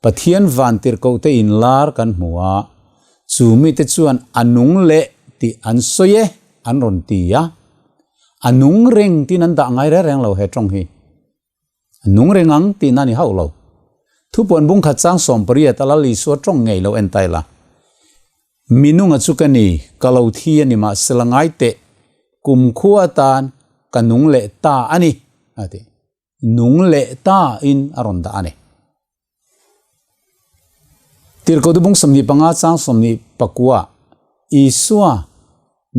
Speaker 1: Pathian vantirhkoh te inlar kan hmu a, chu mite chuan a nung leh tih an sawi e an rawn ti a, a nung reng tiin an dah ngai reng reng lo he tawng hi. A nung reng ang tihna a ni hauh lo. Thupuan bung khat chang 80 a Lal Isua tawng ngei lo en ta ila. Mi nunga chu ka ni, ka lo thi a ni mahsela ngai teh, kum khua atan ka nung leh ta a ni, a ti. Nung leh ta in a rawn dah a ni. Tirhkohtu bung 25 chang 29 Isua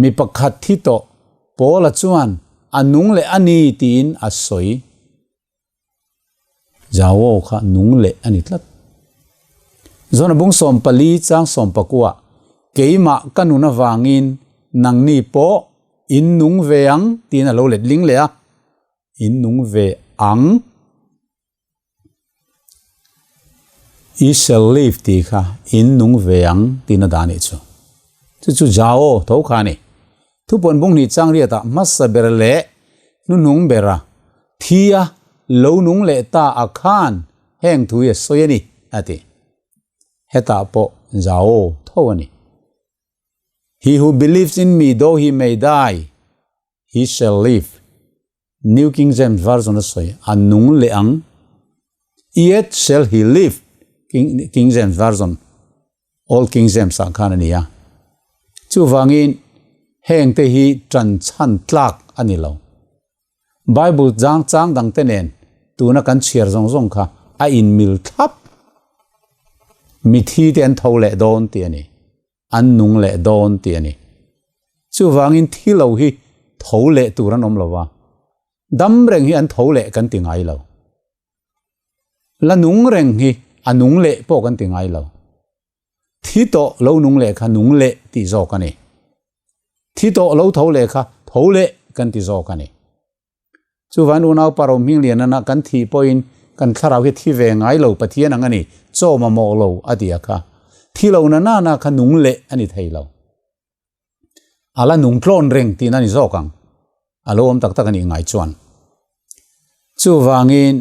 Speaker 1: mi pakhat thi tawh Paula chuan a nung leh a ni tiin a sawi. Zau kha nung leh a ni tlat. Zona bung 14 chang 19 Keimah ka nun avangin nangni pawh in nung ve ang tiin a lo let ling leh a, in nung ve ang. I shall live tih kha in nung ve ang tihna dah anih chu. Chu chu Jao tho kha a ni. Thupuan bung hnih chang riatah hmasa ber leh hnuhnung bera thi a lo nung leh ta a khan heng thu hi a sawi a ni a ti. Hetah pawh Jao tho a ni. He who believes in me though he may die, he shall live. New King James Version a sawi, a nung leh ang, Yet shall he live, King, King James Version, Old King James ah khan a ni a. Chuvangin, heng te hi tan chhan tlak a ni lo. Bible chang chang dang te nen tuna kan chhiar zawng zawng kha a inmil thlap. Mithi te an tho leh dawn tih a ni. An nung leh dawn tih a ni. Chuvangin thi lo hi tho leh tur an awm lo va, dam reng hi an tho leh kan ti ngai lo. La nung reng hi a nung leh pawh kan ti ngai lo. Thi tawh lo nung leh kha nung leh tih zawk a ni. Thi tawh lo tho leh kha tho leh kan ti zawk a ni. Chuvan unau pa Rohming Lianana kan thih pawhin kan thlarau hi thi ve ngai lo Pathian ang a ni, chaw mamawh lo a ti a kha. Thi lo na nana kha nung leh a ni thei lo. A la nung tlawn reng tihna a ni zawk ang. A lo awm tak tak a nih ngai chuan. Chuvangin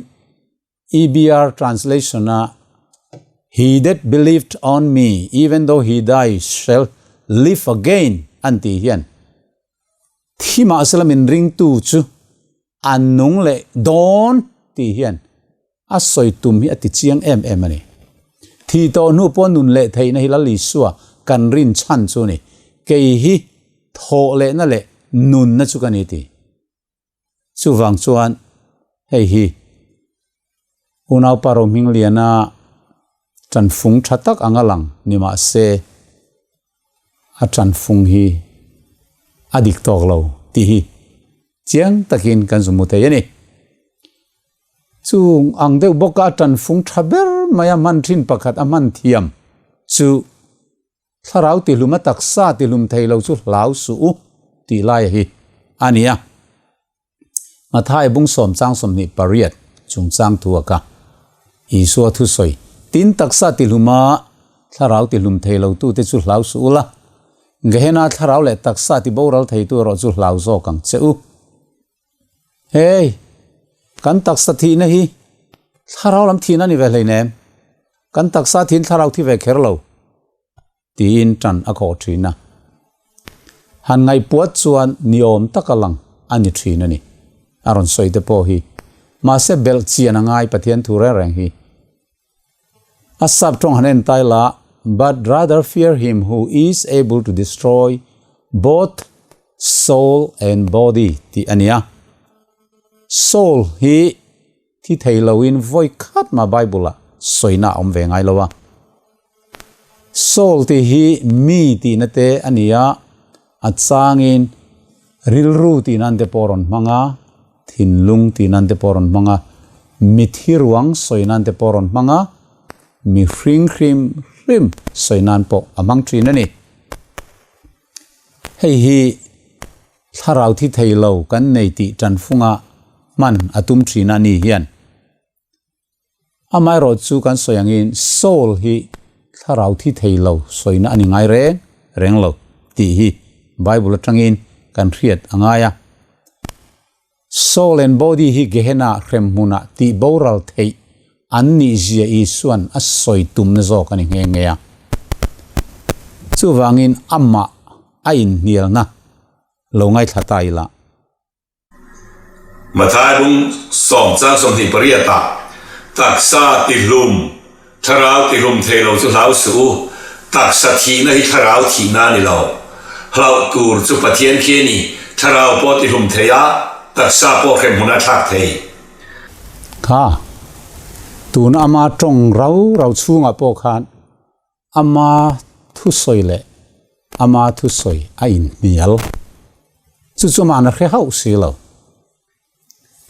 Speaker 1: EBR translation-a He that believed on me, even though he die, shall live again an tih hian thi mahsela min ringtu chu a nung leh dawn tih hian a sawi tum hi a ti chiang em em a ni. Thi tawh hnu pawh nun leh theihna hi Lal Isua kan rin chhan chu a ni. Kei hi thawh lehna leh nunna chu ka ni ti. Chuvang chuan hei hi unaupa Rohmingliana tanfung tha tak anga lang ni mah se a tanfung hi a dik tawk lo tih hi chiang takin kan zu hmu thei a ni. Chung ang deuh bawka a tanfung tha ber mai a hman thin pakhat a hman thiam chu Thlarau tihlum a taksa tihlum thei lo chu hlau suh u tih laia hi a ni a. Mathai bung sawm chang 28 chungchang thu a ka. Isua thusawi, Tin taksa tihlum a thlarau tihlum thei lo tute chu hlau suh u la, Gehenna thlarau leh taksa ti boral theitu erawh chu hlau zawk ang che u. Hei, kan taksa thihna hi thlarau lam thihna a ni ve hleinem. Kan taksa thiin thlarau thi ve kher lo, tiin tan a khawh thin a. Han ngaihpuat chuan ni awm taka lang a ni thin a ni. A rawn sawi te pawh hi. Mahse belh chian a ngai Pathian thu reng reng hi. A sap tawng han en tai la, But rather fear him who is able to destroy both soul and body tih a nia. Soul hi Thi thei loin vawi khat mah Bible-ah sawina a awm ve ngai lo a. Soul tih hi mi tihna te a ni a, a changin rilru tih nan te pawh a rawn hmang a, thinlung tih nan te pawh a rawn hmang a, mithi ruang sawi nan te pawh a rawn hmang a, mi hring hrim hrim sawi nan pawh a hmang thin a ni. Hei hi Thlarau thi thei lo kan nei tih tanfunga hman a tum thin a ni hian. Amaherawh chu kan sawi angin soul hi thlarau thi thei lo sawina a ni ngai reng reng lo tih hi Bible atangin kan hriat a ngai a. Soul and body hi Gehenna hremhmunah tih boral theih an nih zia Isuan a sawi tumna zawk a ni nghe nghe a. Chuvangin amah a inhnialna lo ngaithla ta ila.
Speaker 2: Mathai bung sawm chang 28 ah taksa tihlum, thlarau tihlum thei lo chu hlau suh u, taksa thihna hi thlarau thihna a ni lo. Hlauh tur chu Pathian khi a ni, thlarau pawh tihlum thei a, taksa pawh hremhmun a thlak thei.
Speaker 1: Kha, tuna ama tawng rau rau chhungah pawh khan Ama thusawi leh ama thusawi a inhnial. Chu chu ama'n a hre hauh si lo.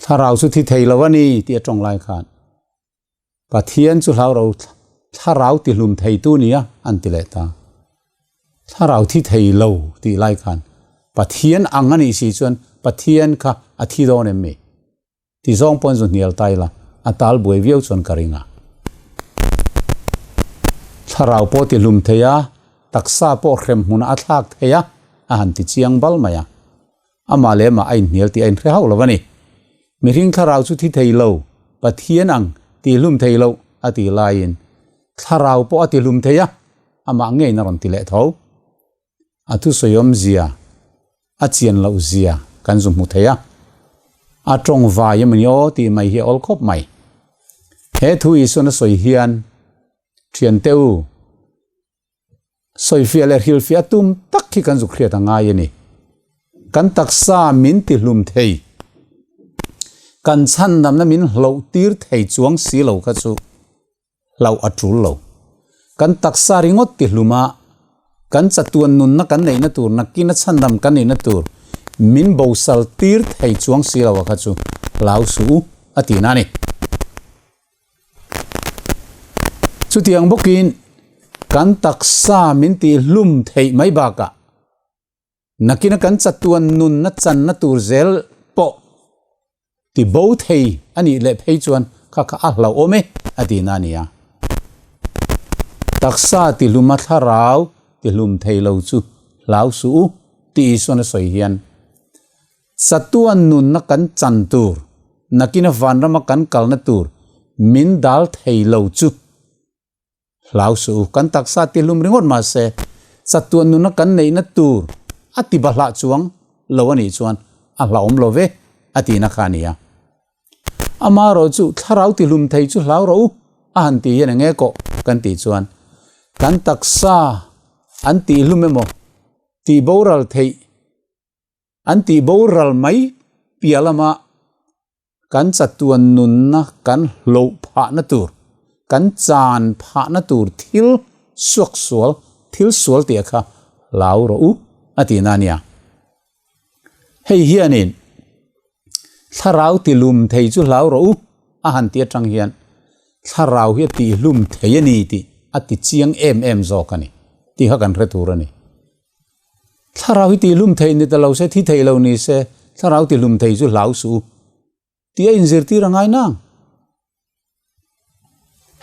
Speaker 1: Thlarau chu thi thei lo a ni tih a tawng lai khan Pathian chu hlau ro thlarau tihlum theitu nia an ti leh ta. Thlarau thi thei lo tih lai khan Pathian ang a nih si chuan Pathian kha a thi dawn em mi? Ti zawng pawn zu hnial ta ila, a tal buai viau chuan ka ring a. Thlarau pawh ti hlum thei a, taksa pawh hrem hmunah a thlak thei a, a han ti chiang bal mai a. Amah leh amah a inhnial tih a inhre hauh lo a ni. Mihring thlarau chu thi thei lo, Pathian ang ti hlum thei lo a ti laiin, thlarau pawh a ti hlum thei a, amah ngeiin a rawn ti leh tho. A thusawi awmzia, a chian loh zia kan zu hmu thei a. A tawng vai emawni aw tih mai hi a awl khawp mai. He thu Isuan a sawi hian, Thiante u, sawifiah leh hrilhfiah a tum tak hi kan zuk hriat a ngai a ni. Kan taksa min tihlum thei, kan chhandamna min hloh tir thei chuang si lo kha chu hlauh a tul lo. Kan taksa ringawt ti hlum a, kan chatuan nunna kan neihna tur, nakin a chhandam kan nihna tur min bosal tir thei chuang si lo a kha chu hlau suh u a tihna a ni. Chutiang bawkin kan taksa min tih hlum theih mai bakah Nakina kan chatuan nunna channa tur zel pawh ti bo thei a nih leh phei chuan kha kha a hlauhawm e a tihna a ni a. Taksa tihluma thlarau tihlum thei lo chu hlau suh u tih Isuan a sawi hian, Chatuan nunna kan chan tur, nakina vanrama kan kalna tur min dal thei lo chu hlau suh u. Kan taksa tihlum ringawt mah se, chatuan nunna kan neihna tur a ti bahlah chuang lo a nih chuan a hlauhawm lo ve a tihna kha a ni a. Amaherawh chu thlarau tihlum thei chu hlau rawh u a han tih hian enge kawh kan tih chuan kan taksa an tihlum emaw tih boral theih an tih boral mai piah lama kan chatuan nunna kan hloh phahna tur kan chan phahna tur thil suak sual thil sual tih kha hlau rawh u a tihna a nia. Hei hianin thlarau tihlum thei chu hlau rawh u a han ti atang hian thlarau hi a tihlum thei a ni tih a ti chiang em em zawk a ni tih kha kan hre tur a ni. Thlarau hi tihlum thei ni ta lo se, thi thei lo ni se, thlarau tihlum thei chu hlau suh u tih a inzirtir a ngai nang.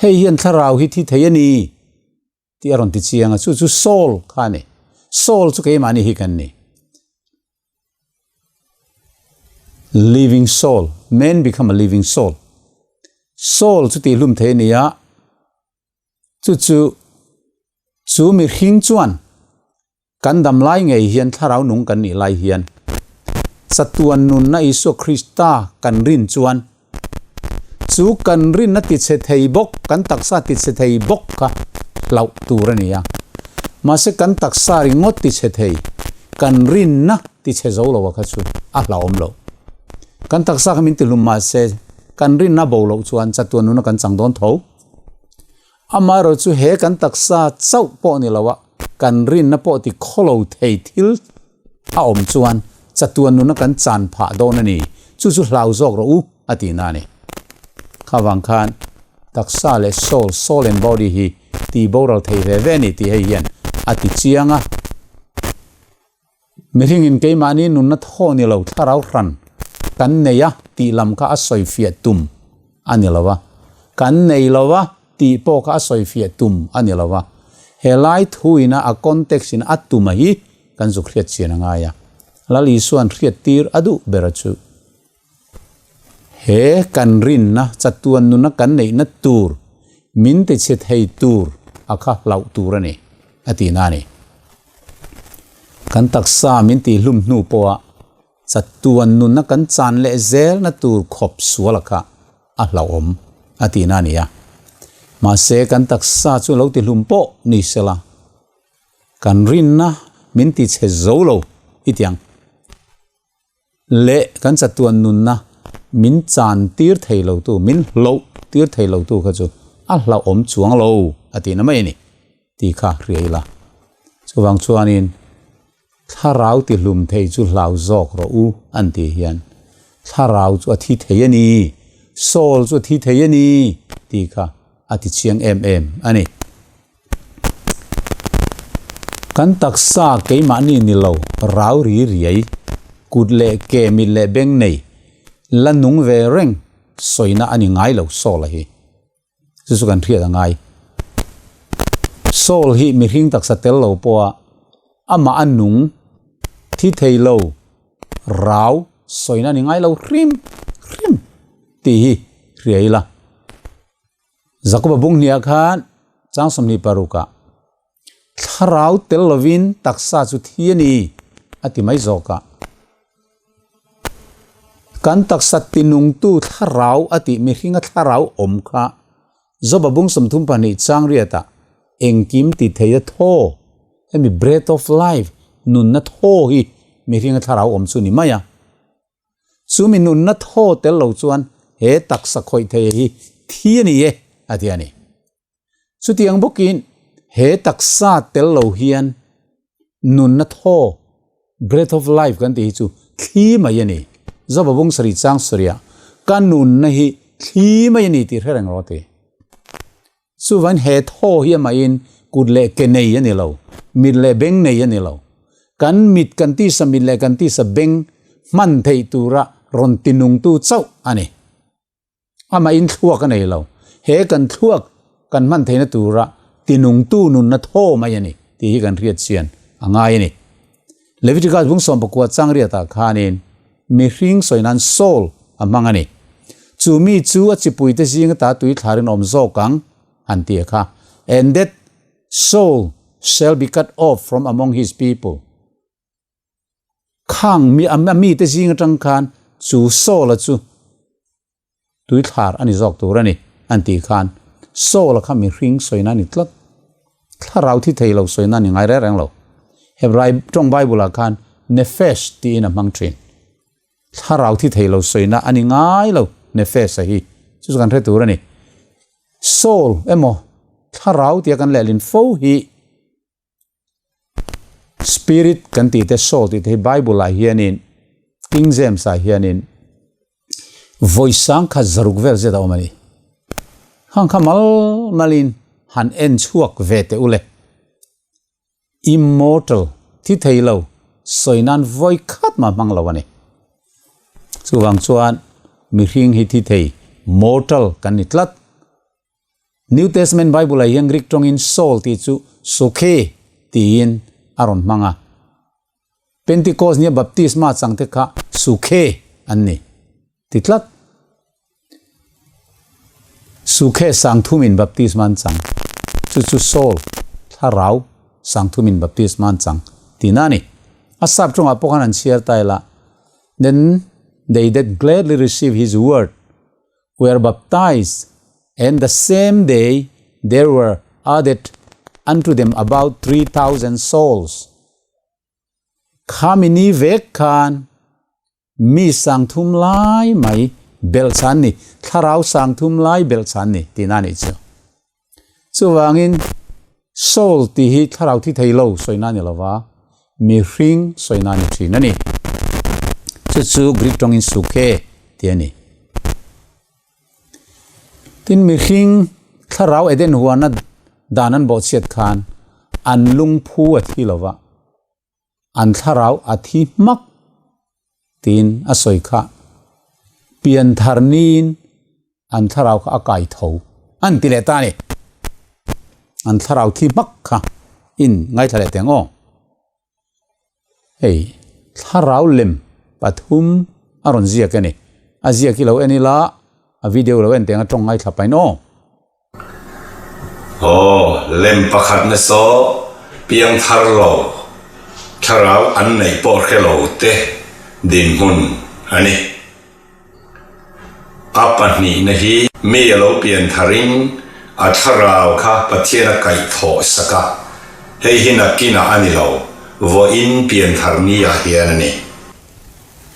Speaker 1: Hei hian thlarau hi thi thei a ni. Tih a rawn ti chiang a, chu chu soul kha a ni. Soul chu keimahni hi kan ni. Living soul, man become a living soul. Soul chu tih hlum thei a ni a, chu chu chu mihring chuan Kan dam lai ngei hian thlarau nung kan nih lai hian chatuan nunna Isua Krista kan rin chuan chu kan rinna tichhe thei bawk, kan taksa tichhe thei bawk kha hlauh tur a ni a. Mahse kan taksa ringawt tichhe thei, kan rinna tichhe zo lo a kha chu a hlauhawm loh. Kan taksa kha min tihlum mahse kan rinna bo loh chuan chatuan nunna kan chang dawn tho. Amaherawh chu he kan taksa chauh pawh ni lo a, kan rinna pawh ti khawlo thei thil a awm chuan chatuan nuna kan chan phah dawn a ni, chu chu hlau zawk rawh u a tih na a ni. Kha vang khan taksa leh soul, soul and body, hi ti boral thei ve ve a ni tih hei hian a ti chiang a. Mihringin keimahni nunna thaw ni lo thlarau hran kan nei a tih lam kha a sawifiah tum a ni lo a, kan nei lo a tih pawh kha a sawifiah tum a ni lo a, helai thuina a context in a tuma hi kan zuk hriat chian a ngai a, Lal Isua'n hriattir a duh ber a chu. He kan rinna chatuan nuna kan neihna tur min tichhe thei tur a kha hlauh tur a ni, a tihna a ni. Kan taksa min tihhlum hnu pawha chatuan nuna kan chan leh zelna tur khawp sual a kha a hlauhawm a tihna a ni a. Mahse kan taksa chu lo tihlum pawh ni sela, kan rinna min tichhe zo lo i ti ang. Leh kan chatuan nunna min chan tir thei lo tu, min hloh tir thei lo tu kha chu a hlauhawm chuang lo a tihna mai a ni tih kha hria ila. Chuvang chuanin thlarau tihlum thei chu hlau zawk rawh u an tih hian thlarau chu a thi thei a ni, soul chu a thi thei a ni tih kha a ti chiang em em a ni. Kan taksa keimahni ni lo, rau ri riai, kut leh ke, mit leh beng nei, la nung ve reng sawina a ni ngai lo Saul a hi. Chu chu kan hriat a ngai. Saul hi mihring taksa tel lo pawha amah a nung, thi thei lo, rau sawina a ni ngai lo hrim hrim tih hi hria ila. Jakoba bung hniah khan chang 26 ah thlarau tel lovin taksa chu thi a ni a ti mai zawk a. Kan taksa tinungtu thlarau a tih mihringa thlarau awm kha Joba bung 32 chang riatah engkim ti thei a thaw, hemi breath of life, nunna thaw hi mihringa thlarau awm chu ni mai a. Chumi nunna thaw tel lo chuan he taksa khawih thei hi thi a ni e, a ti a ni. Chutiang bawkin he taksa tel lo hian nunna thaw, breath of life kan tih hi chu thli mai a ni. Joba bung sarih chang sarihah ka nunna hi thli mai a ni tih hre reng rawh a ti. Chuvain he thaw hi amahin kut leh ke nei a ni lo, mit leh beng nei a ni lo. Kan mit kan tisa mit leh kan tisa beng hman theih tura rawn tinungtu chauh a ni. Amahin thluak a nei lo. He kan thluak kan hman theihna tura tinungtu nunna thaw mai a ni tih hi kan hriat chian a ngai a ni. Leviticus bung 19 chang riatah khanin mihring sawi nan soul a hmang a ni. Chu mi chu a chipuite zing ata tui thlarin awm zawk ang han ti a kha. And that soul shall be cut off from among his people. Khang mi a mite zing atang khan chu soul a chu tui thlar a ni zawk tur a ni an tih khan Saul-a kha mihring sawina a ni tlat. Thlarau thi thei lo sawina a ni ngai reng reng lo. Hebrai tawng Bible-ah khan nephesh tiin a hmang thin. Thlarau thi thei lo sawina a ni ngai lo nephesh-a hi. Chu chu kan hre tur a ni. Soul emaw thlarau tia kan lehlin fo hi Spirit kan tih te soul tih te hi Bible ah hianin King James ah hianin vawi sang khat zaruk vel zet a awm a ni. Khang kha mal malin han en chhuak ve teh u le. Immortal thi thei lo sawi nan vawi khat mah hmang lo a ni. Chuvang chuan mihring hi thi thei mortal kan ni tlat. New Testament Bible ah hian Greek tawngin soul tih chu psyche tiin a rawn hmang a. Pentecost nia baptisma changte kha psyche an ni ti tlat. Psyche sangthumin baptisma an chang, chu chu soul, thlarau, sangthumin baptisma an chang tihna a ni. A sap tawngah pawh khan an chhiar ta ila, Then they that gladly receive his word were baptized, and the same day there were added unto them about 3,000 souls. Khami ni vek khan mi sangthum lai mai belhchhan ni, thlarau sangthum lai belhchhan ni tihna a nih chu. Chuvangin soul tih hi thlarau thi thei lo sawina a ni lova, mihring sawina a ni thin a ni. Chu chu Greek tawngin suke tih a ni. Tin mihring thlarau Eden huana dan an bawhchhiat khan an lungphu a thi lova, an thlarau a thi hmak tiin a sawi kha. Pianthar niin An thlarau kha a kai tho an ti leh ta a ni. An thlarau thi hmak kha in ngaithla leh teng aw. Hei thlarau lem pathum a rawn ziak a ni. A ziak hi lo en ila a video lo en teng a tawng ngaithla pain aw.
Speaker 2: Aw lem pakhat na saw piang thar lo thlarau an neih pawh hre lo te dinhmun a ni. A pahnihna hi mi a lo pian tharin a thlarau kha Pathian a kaihthawh sak a, hei hi nakinah a ni lo, vawiin pian thar ni ah hian a ni.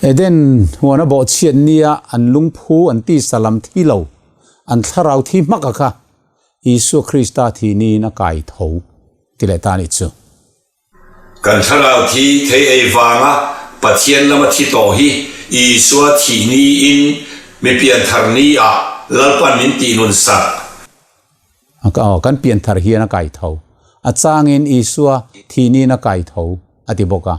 Speaker 1: Eden huana bawhchhiat nia an lungphu an tisa lam thi lo, an thlarau thi hmak a kha Isua Krista thih niin a kai tho ti leh ta a nih chu.
Speaker 2: Kan thlarau thi thei ei vanga Pathian lama thi tawh hi Isua thih niin mi pianthar ni ah Lalpan min tih nun sak.
Speaker 1: Aw, kan pianthar hian a kai tho. A changin Isua thih niin a kai tho a ti bawk a.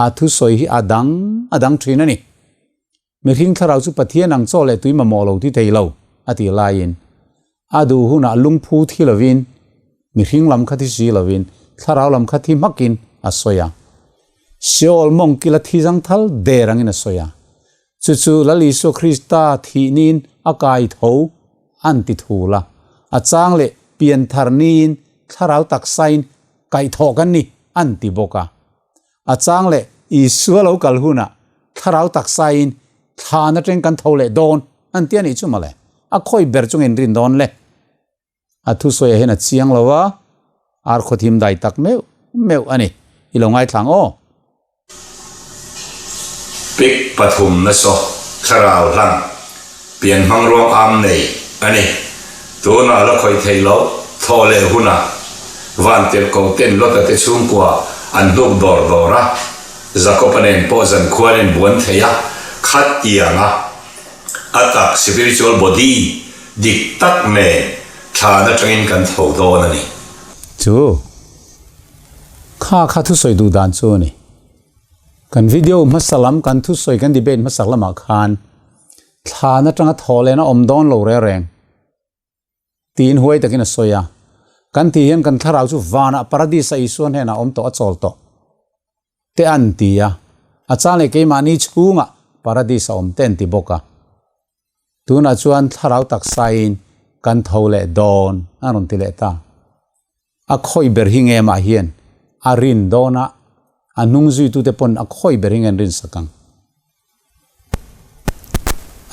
Speaker 1: A thusawi hi a dang a dang thin a ni. Mihring thlarau chu Pathian ang chaw leh tui mamawh lo ti thei lo, a tih laiin, a duh hunah lungphu thi lovin, mihring lam kha thi si lovin, thlarau lam kha thi hmakin a sawi a. Seol mawng kila thi zangthal der angin a sawi a. Chu chu Lal Isua Krista thihnin a kai tho an ti thul a, a chang leh pianthar niin thlarau taksain kaihthawh kan ni an ti bawk a. A chang leh Isua lo kal hunah thlarau taksain thlan atang kan tho leh dawn an ti a nih chu mawle. A khawi ber chu nge rin dawn le? A thusawi ah hian a chiang lo a, ar khaw thim dai tak meuh meuh a ni. I lo ngaithla ang aw.
Speaker 2: Pic pathumna saw thlarau hlang pian hmang ruang am nei a ni. Tunah la khawih theih loh thaw leh hunah Vantirhkoh ten Lota te chhungkua an hnuk dawr dawr a, Jakob-a nen pawh zankhuan in buan thei a, khat tianga a tak spiritual body dik tak nen thlan atangin kan tho dawn a ni.
Speaker 1: Chu kha kha thusawi duh dan chu a ni. Kan video hmasa lam kan thusawi kan debate hmasak lamah khan thlan atanga thaw lehna awm dawn lo reng reng tiin huai takin a sawi a. Kan tih hian kan thlarau chu vanah paradis-a Isua hnenah awm tawh a chawl tawh. te an ti a, a chang leh keimahni chhungah Paradis a awm te an ti bawk a. Tunah chuan thlarau taksain kan tho leh dawn a rawn ti leh ta. A khawih ber hi nge mah hian a rin dawn a, a hnung zuitute pawn a khawih ber hi nge an rinsak ang.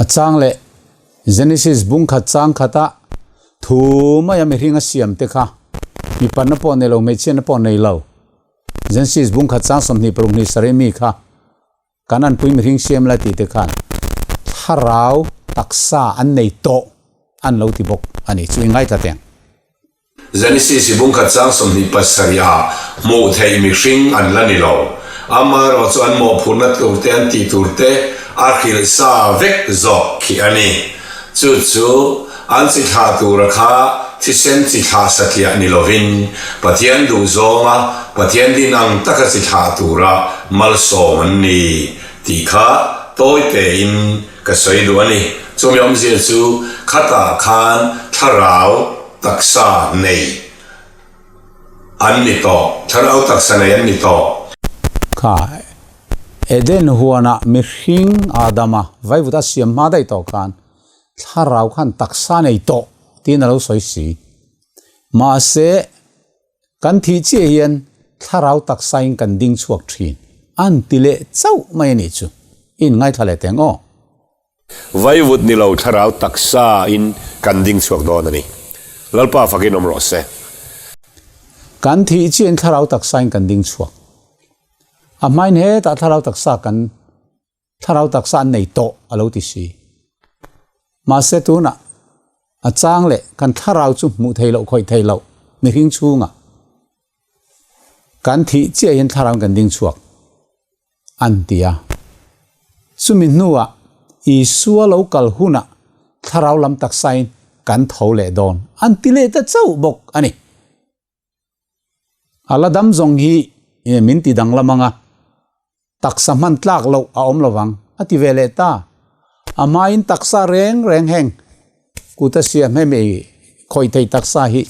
Speaker 1: A chang leh Genesis bung khat chang khata thu maia mihring a siam te kha mipanna pawh nei lo, hmeichhiatna pawh nei lo. Genesis bung khat chang 26 hnih sarih mi kha Kan anpui mihring siam la tih te khan thlarau taksa an nei tawh an lo ti bawk a ni chu i ngaithla teng.
Speaker 2: Genesis i bungkhat chang 27 ah hmuh theih mihring an la ni lo. Amaherawh chu an mawhphurhna tur te an tih tur te a hrilh sa vek zawk khi a ni. Chu chu an chi thlah tura kha thisen chi thlah satliah ni lovin Pathian duh zawnga Pathian din ang taka chi thlah tura malsawm an ni tih kha tawi tein ka sawi duh a ni. Chumi awmzia chu khatah khan thlarau taksa nei An ni tawh. Thlarau taksa nei an ni tawh.
Speaker 1: Kha Eden huanah mihring Adama vaivut a siam hma daih tawh khan thlarau khan taksa nei tawh tiin a lo sawi si. Mahse, kan thih chiah hian thlarau taksain kan ding chhuak thin an ti leh chauh mai a nih chu. I inngaithla leh teng aw.
Speaker 2: Vaivut ni lo thlarau taksa in kan ding chhuak dawn a ni. Lalpa fakin awm rawh se.
Speaker 1: Kan thih chiah in thlarau taksa in kan ding chhuak. A hmain hetah thlarau taksa kan thlarau taksa an nei tawh a lo ti si. Mahse tunah a chang leh kan thlarau chu hmuh thei loh khawih thei loh mihring chhungah kan thih chiah hian thlarau in kan ding chhuak. An ti a. Chumi hnuah Isua lo kal hunah thlarau lam taksain kan tho leh dawn an ti leh ta chauh bawk a ni. A la dam zawng hi min ti danglam ang a, taksa hman tlak loh a awm lovang a ti ve leh ta. A hmain taksa reng reng heng kuta siam hemi khawih thei taksa hi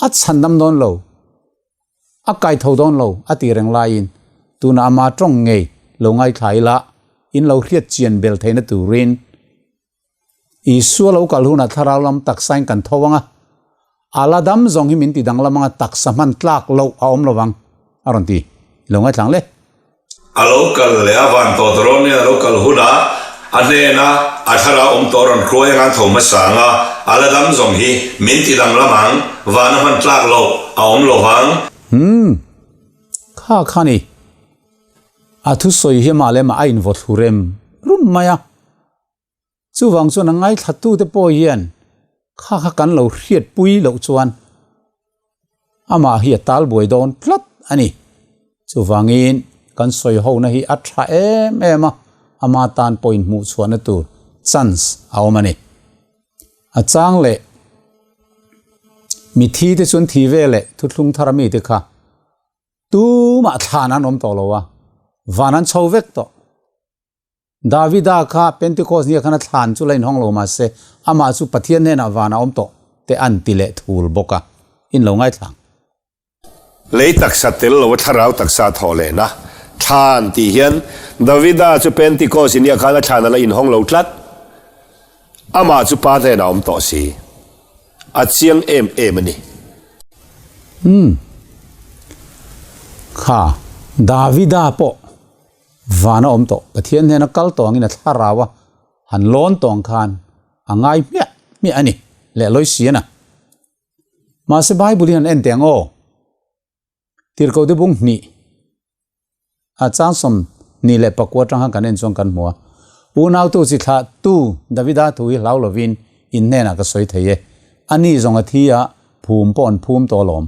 Speaker 1: a chhandam dawn lo. A kai tho dawn lo a ti reng laiin tunah ama tawng ngei lo ngaithla ila in lo hriat chian bel theihna turin Isua lo kal hunah thlarau lam taksain kan tho ang a, a la dam zawng hi min ti danglam ang a, taksa hman tlak loh a awm lovang a rawn ti. I lo ngaithla ang le.
Speaker 2: A lo kal leh a van tawh tawh nia a lo kal hunah a hnena a thlarau awm tawh rawn hruai anga an tho hmasa ang a, a la dam zawng hi min ti danglam ang, van a hman tlak loh a awm lo vang.
Speaker 1: Umm. Kha kha ni. A thusawi hi amah leh amah a invaw thlu rem rum mai a. Chuvang chuan a ngaithlatute pawh hian kha kha kan lo hriatpui loh chuan amah hi a tal buai dawn tlat a ni. Chuvangin kan sawi hona hi a tha em em a, ama tan pawh inhmuh chhuahna tur chance a awm a ni. A chang leh mithi te chuan thi ve leh thuthlung thar ami te kha tumah thlan an awm tawh lo a, van an chho vek tawh. Davida kha Pentecost nia khan a thlan chu la inhawng lo mahse amah chu Pathian hnenah van a awm tawh te an ti leh thul bawk a, in lo ngaithlang.
Speaker 2: Lei taksa tel lo a thlarau taksa thawh lehna thlan tih hian Davida chu Pentecost nia khan a thlan a la inhawng lo tlat. Amah chu Pa hnenah a awm tawh si. A chiang em em a ni.
Speaker 1: Umm. Kha Davida pawh Van a awm tawh. Pathian hnena kal tawh angin a thlarau a han lawn tawh ang khan a ngai hmiah hmiah a ni leh lawi si a na. Mahse Bible in han en teh ang aw. Tirhkoh te bung hnih a chang 24 atang khan kan en chuan kan hmu a. Unautu chi thlah tu Davida thu hi hlau lovin in hnenah ka sawi thei e. Ani zawng a thi a phum pawh an phum tawh alawm.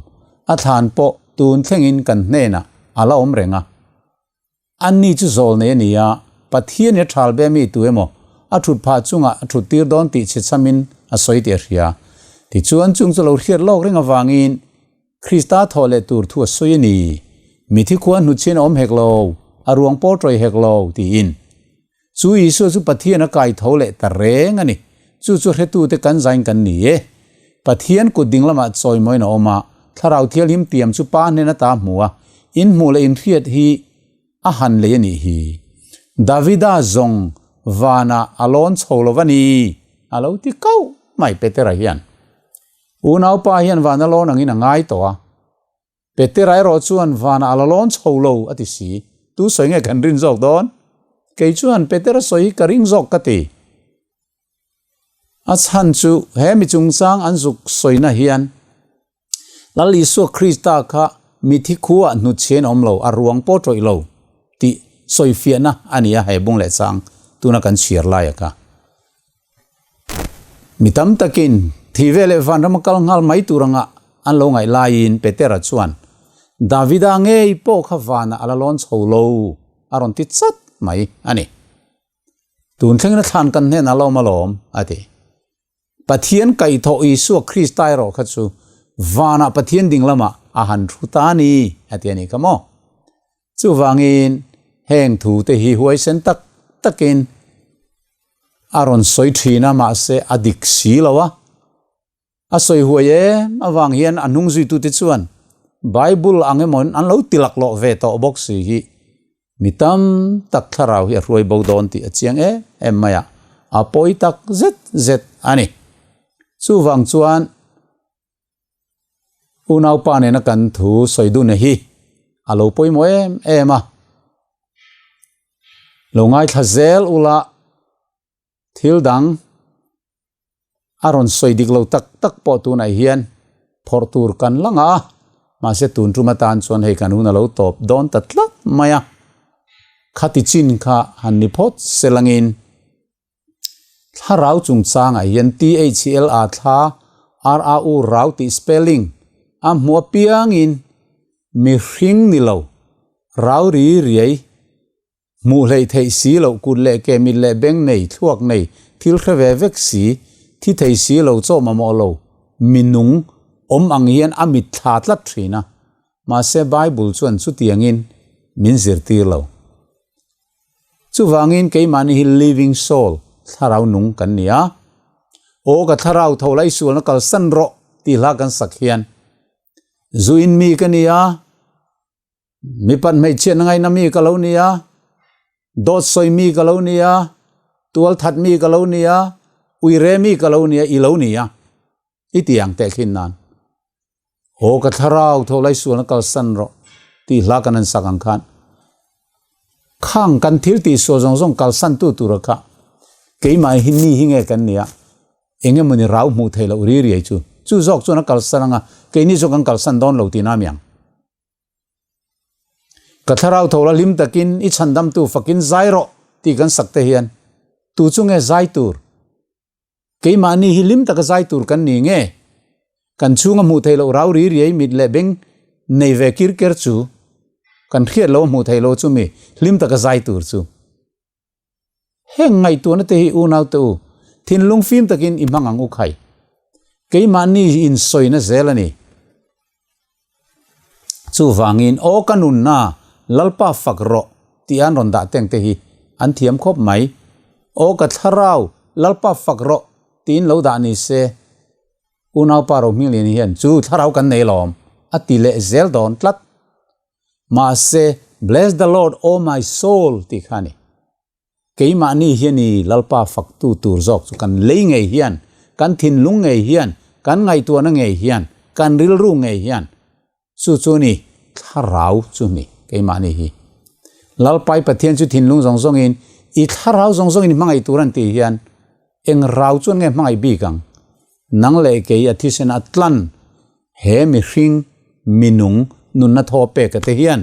Speaker 1: A thlan pawh tun thlengin kan hnenah a la awm reng a. Anni chu zawl nei a ni a, Pathianin a thal be mi tu emaw a thut phah chungah a thut tir dawn tih chhechhamin a sawi tih a hria. Tichuan chung chu lo hriat lawk reng avangin Krista thawh leh tur thu a sawi a ni. Mithi khua hnutchhin a awm hek lo, a ruang pawh tawih hek lo, tiin. Chu Isua chu Pathian a kai tho leh ta reng a ni. Chu chu hretute kan zain kan ni e. Pathian kut ding lamah chawimawiin a awm a, Thlarau Thianghlim tiam chu Pa hnen ata hmu a, in hmuh leh in hriat hi. A han lei a nih hi. Davida zawng vanah a lawn chho lo va ni, a lo ti kauh mai Petera hian. Unaupa hian van a lawn angin a ngai tawh a. Petera erawh chuan vanah a la lawn chho lo a ti si. Tu sawi nge kan rin zawk dawn? Kei chuan Petera sawi hi ka ring zawk ka ti. A chhan chu he mi chungchang an zuk sawina hian Lal Isua Krista kha mithi khuah hnutchhiain a awm lo, a ruang pawh tawih lo tih sawifiahna a ni a, he bung leh chang tuna kan chhiar laia kha. Mi tam takin thi ve leh vanram a kal nghal mai tur anga an lo ngaih laiin Petera chuan Davida ngei pawh kha vanah a la lawn chho lo a rawn ti chat mai a ni. Tun thlengin a thlan kan hnenah la awm alawm, a ti. Pathian kaihthawh Isua Krista erawh kha chu vanah Pathian ding lamah a han thu ta a ni, a ti a nih kha maw? Chuvangin heng thu te hi huaisen tak takin a rawn sawi thin a, mahse a dik si lo a. A sawi huai em avang hian a hnung zuitute chuan Bible ang emaw an lo ti laklawh ve tawh bawk si hi mi tam tak thlarau hi a hruai bo dawn tih a chiang em em mai a, a pawi tak zet zet a ni. Chuvang chuan unaupa nena kan thu sawi dun hi a lo pawimawh em em a, lo ngaithla zel ula Thil dang a rawn sawi dik lo tak tak pawh tunah hian phawrh tur kan la ngah a, mahse tun tum atan chuan hei kan hun a lo tawp dawn ta tlat mai a, khati chin kha han ni phawt se langin thlarau chungchangah hian THLA thla RAU rau tih spelling a hmu apiangin mihring ni lo rau ri riai Hmuh hleih theih si loh kut leh ke mit leh beng nei, thluak nei, thil hre ve vek si, thi thei si lo chaw mamawh lo, mi nung, awm ang hian a mit thla tlat thin a. Mahse Bible chuan chutiangin min zirtir lo. Chuvangin keimahni hi living soul, thlarau nung kan ni a. Aw ka thlarau tho la i sualna kalsan rawh tih hla kan sak hian zuin mi ka ni a, Mipat hmeichhiatna ngaihna mi ka lo ni a, dawt sawi mi ka lo ni a, tual that mi ka lo ni a, uire mi ka lo ni a, i lo ni a, i ti ang teh khin nan. Aw ka thlarau tho lai sualna kalsan rawh tih hla kan han sak ang khan khang kan thil tih sual zawng zawng kalsan tu tura kha keimah hi mi hi nge kan ni a, eng emawni rau hmuh theih loh ri riai chu chu zawk chuan a kalsan anga keini chu kan kalsan dawn lo tih na mi ang. Ka thlarau tho la hlim takin i chhandamtu fakin zai rawh tih kan sak te hian tu chu nge zai tur? Keimahni hi hlim taka zai tur kan ni nge? Kan chhunga hmuh theih loh rau ri riai mit leh beng nei ve kir ker chu kan hriat loh a hmuh theih loh chu mi hlim taka zai tur chu. Heng ngaihtuahna te hi unaute u, thinlung fim takin i hmang ang u khai. Keimahni hi insawina zel a ni. Chuvangin, Aw ka nunna, Lalpa fak rawh, tih an rawn dah teng te hi an thiam khawp mai. Aw ka thlarau, Lalpa fak rawh, tiin lo dah ni se. Unaupa Rohmingliani hian chu thlarau kan nei lawm, a ti leh zel dawn tlat. Mahse, Bless the Lord, O my soul tih kha a ni. Keimahni hian i Lalpa faktu tur zawk chu kan lei ngei hian, kan thinlung ngei hian, kan ngaihtuahna ngei hian, kan rilru ngei hian, chu chu ni thlarau chu ni keimahni hi. Lalpai Pathian chu thinlung zawng zawngin i thlarau zawng zawngin i hmangaih tur an tih hian eng rau chuan nge hmangaih bik ang? Nang leh kei a thisen a tlan He mihring, minung, nunna thaw pek a te hian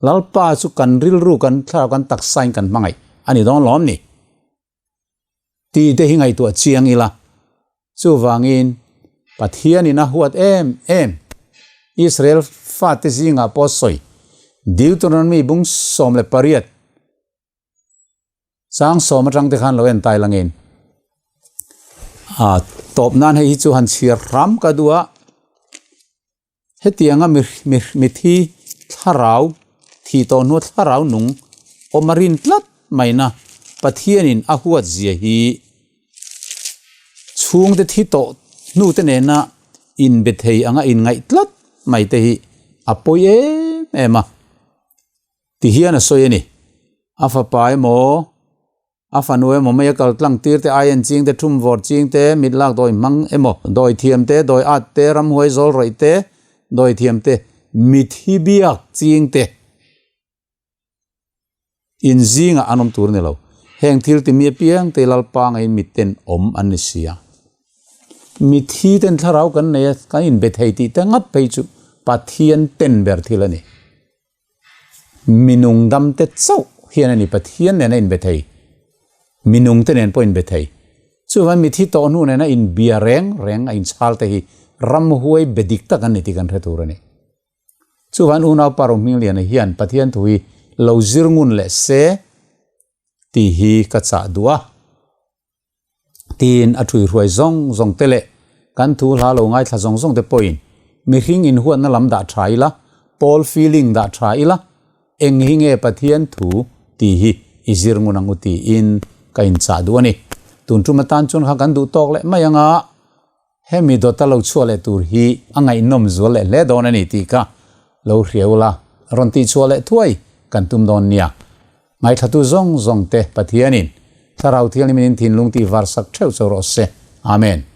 Speaker 1: Lalpa chu kan rilru, kan thlarau, kan taksain kan hmangaih a ni dawn lawm ni? Ti te hi ngaihtuah chiang ila. Chuvangin Pathianin a huat em em Israel fate zingah pawh sawi Deuteronomy bung 18 Chang sawm atang te khan lo en tai langin a tawp nan hei hi chu han chhiar hram ka duh a, hetianga mi mi mithi thlarau thih tawh hnu thlarau nung awm a rin tlat mai na Pathianin a huat zia hi chhungte thi tawh hnu te nena inbe thei anga inngaih tlat mai te hi a pawi em em a. Ti hian a sawi a ni. A fapa emaw, a fanu emaw mai a kal tlang tir te, aien ching te, thum vawr ching te, mit lak dawi hmang emaw, dawi thiam te, dawi at te, ramhuai zawl rawih te, dawi thiam te, mithi biak ching te in zingah an awm tur a ni lo. Heng thil ti mi apiang te Lalpa ngeiin mitten awm an ni si a. Mithi ten thlarau kan nei a, kan inbe thei tih te ngat phei chu Pathian ten ber thil a ni. Minung dam te chauh hian a ni Pathian nen a inbe thei, minung te nen pawh inbe thei. Chuvang mithi tawh hnu nena inbia reng reng a inchhal te hi ramhuai be dik tak an ni tih kan hre tur a ni. Chuvang unaupa Rohmingliana hian Pathian thu hi lo zir ngun leh se tih hi ka chah duh a. Tiin a ṭhuihruai zawng zawng te leh kan thu hla lo ngaithla zawng zawng te pawhin mihring inhuatna lam dah ṭha ila, pawl feeling dah ṭha ila, eng hi nge Pathian thu tih hi i zir ngun ang u tiin ka inchah duh a ni. Tun ṭum atan chuan kha kan duh tawk leh mai anga hemi dawta lo chhuah leh tur hi a ngaihnawm zual leh hle dawn a ni tih kha lo hria ula, rawn tihchhuah leh thuai kan tum dawn nia. Ngaithlatu zawng zawng te Pathianin Thlarau Thianghlimin in thinlung tih var sak theuh chauh rawh se. Amen.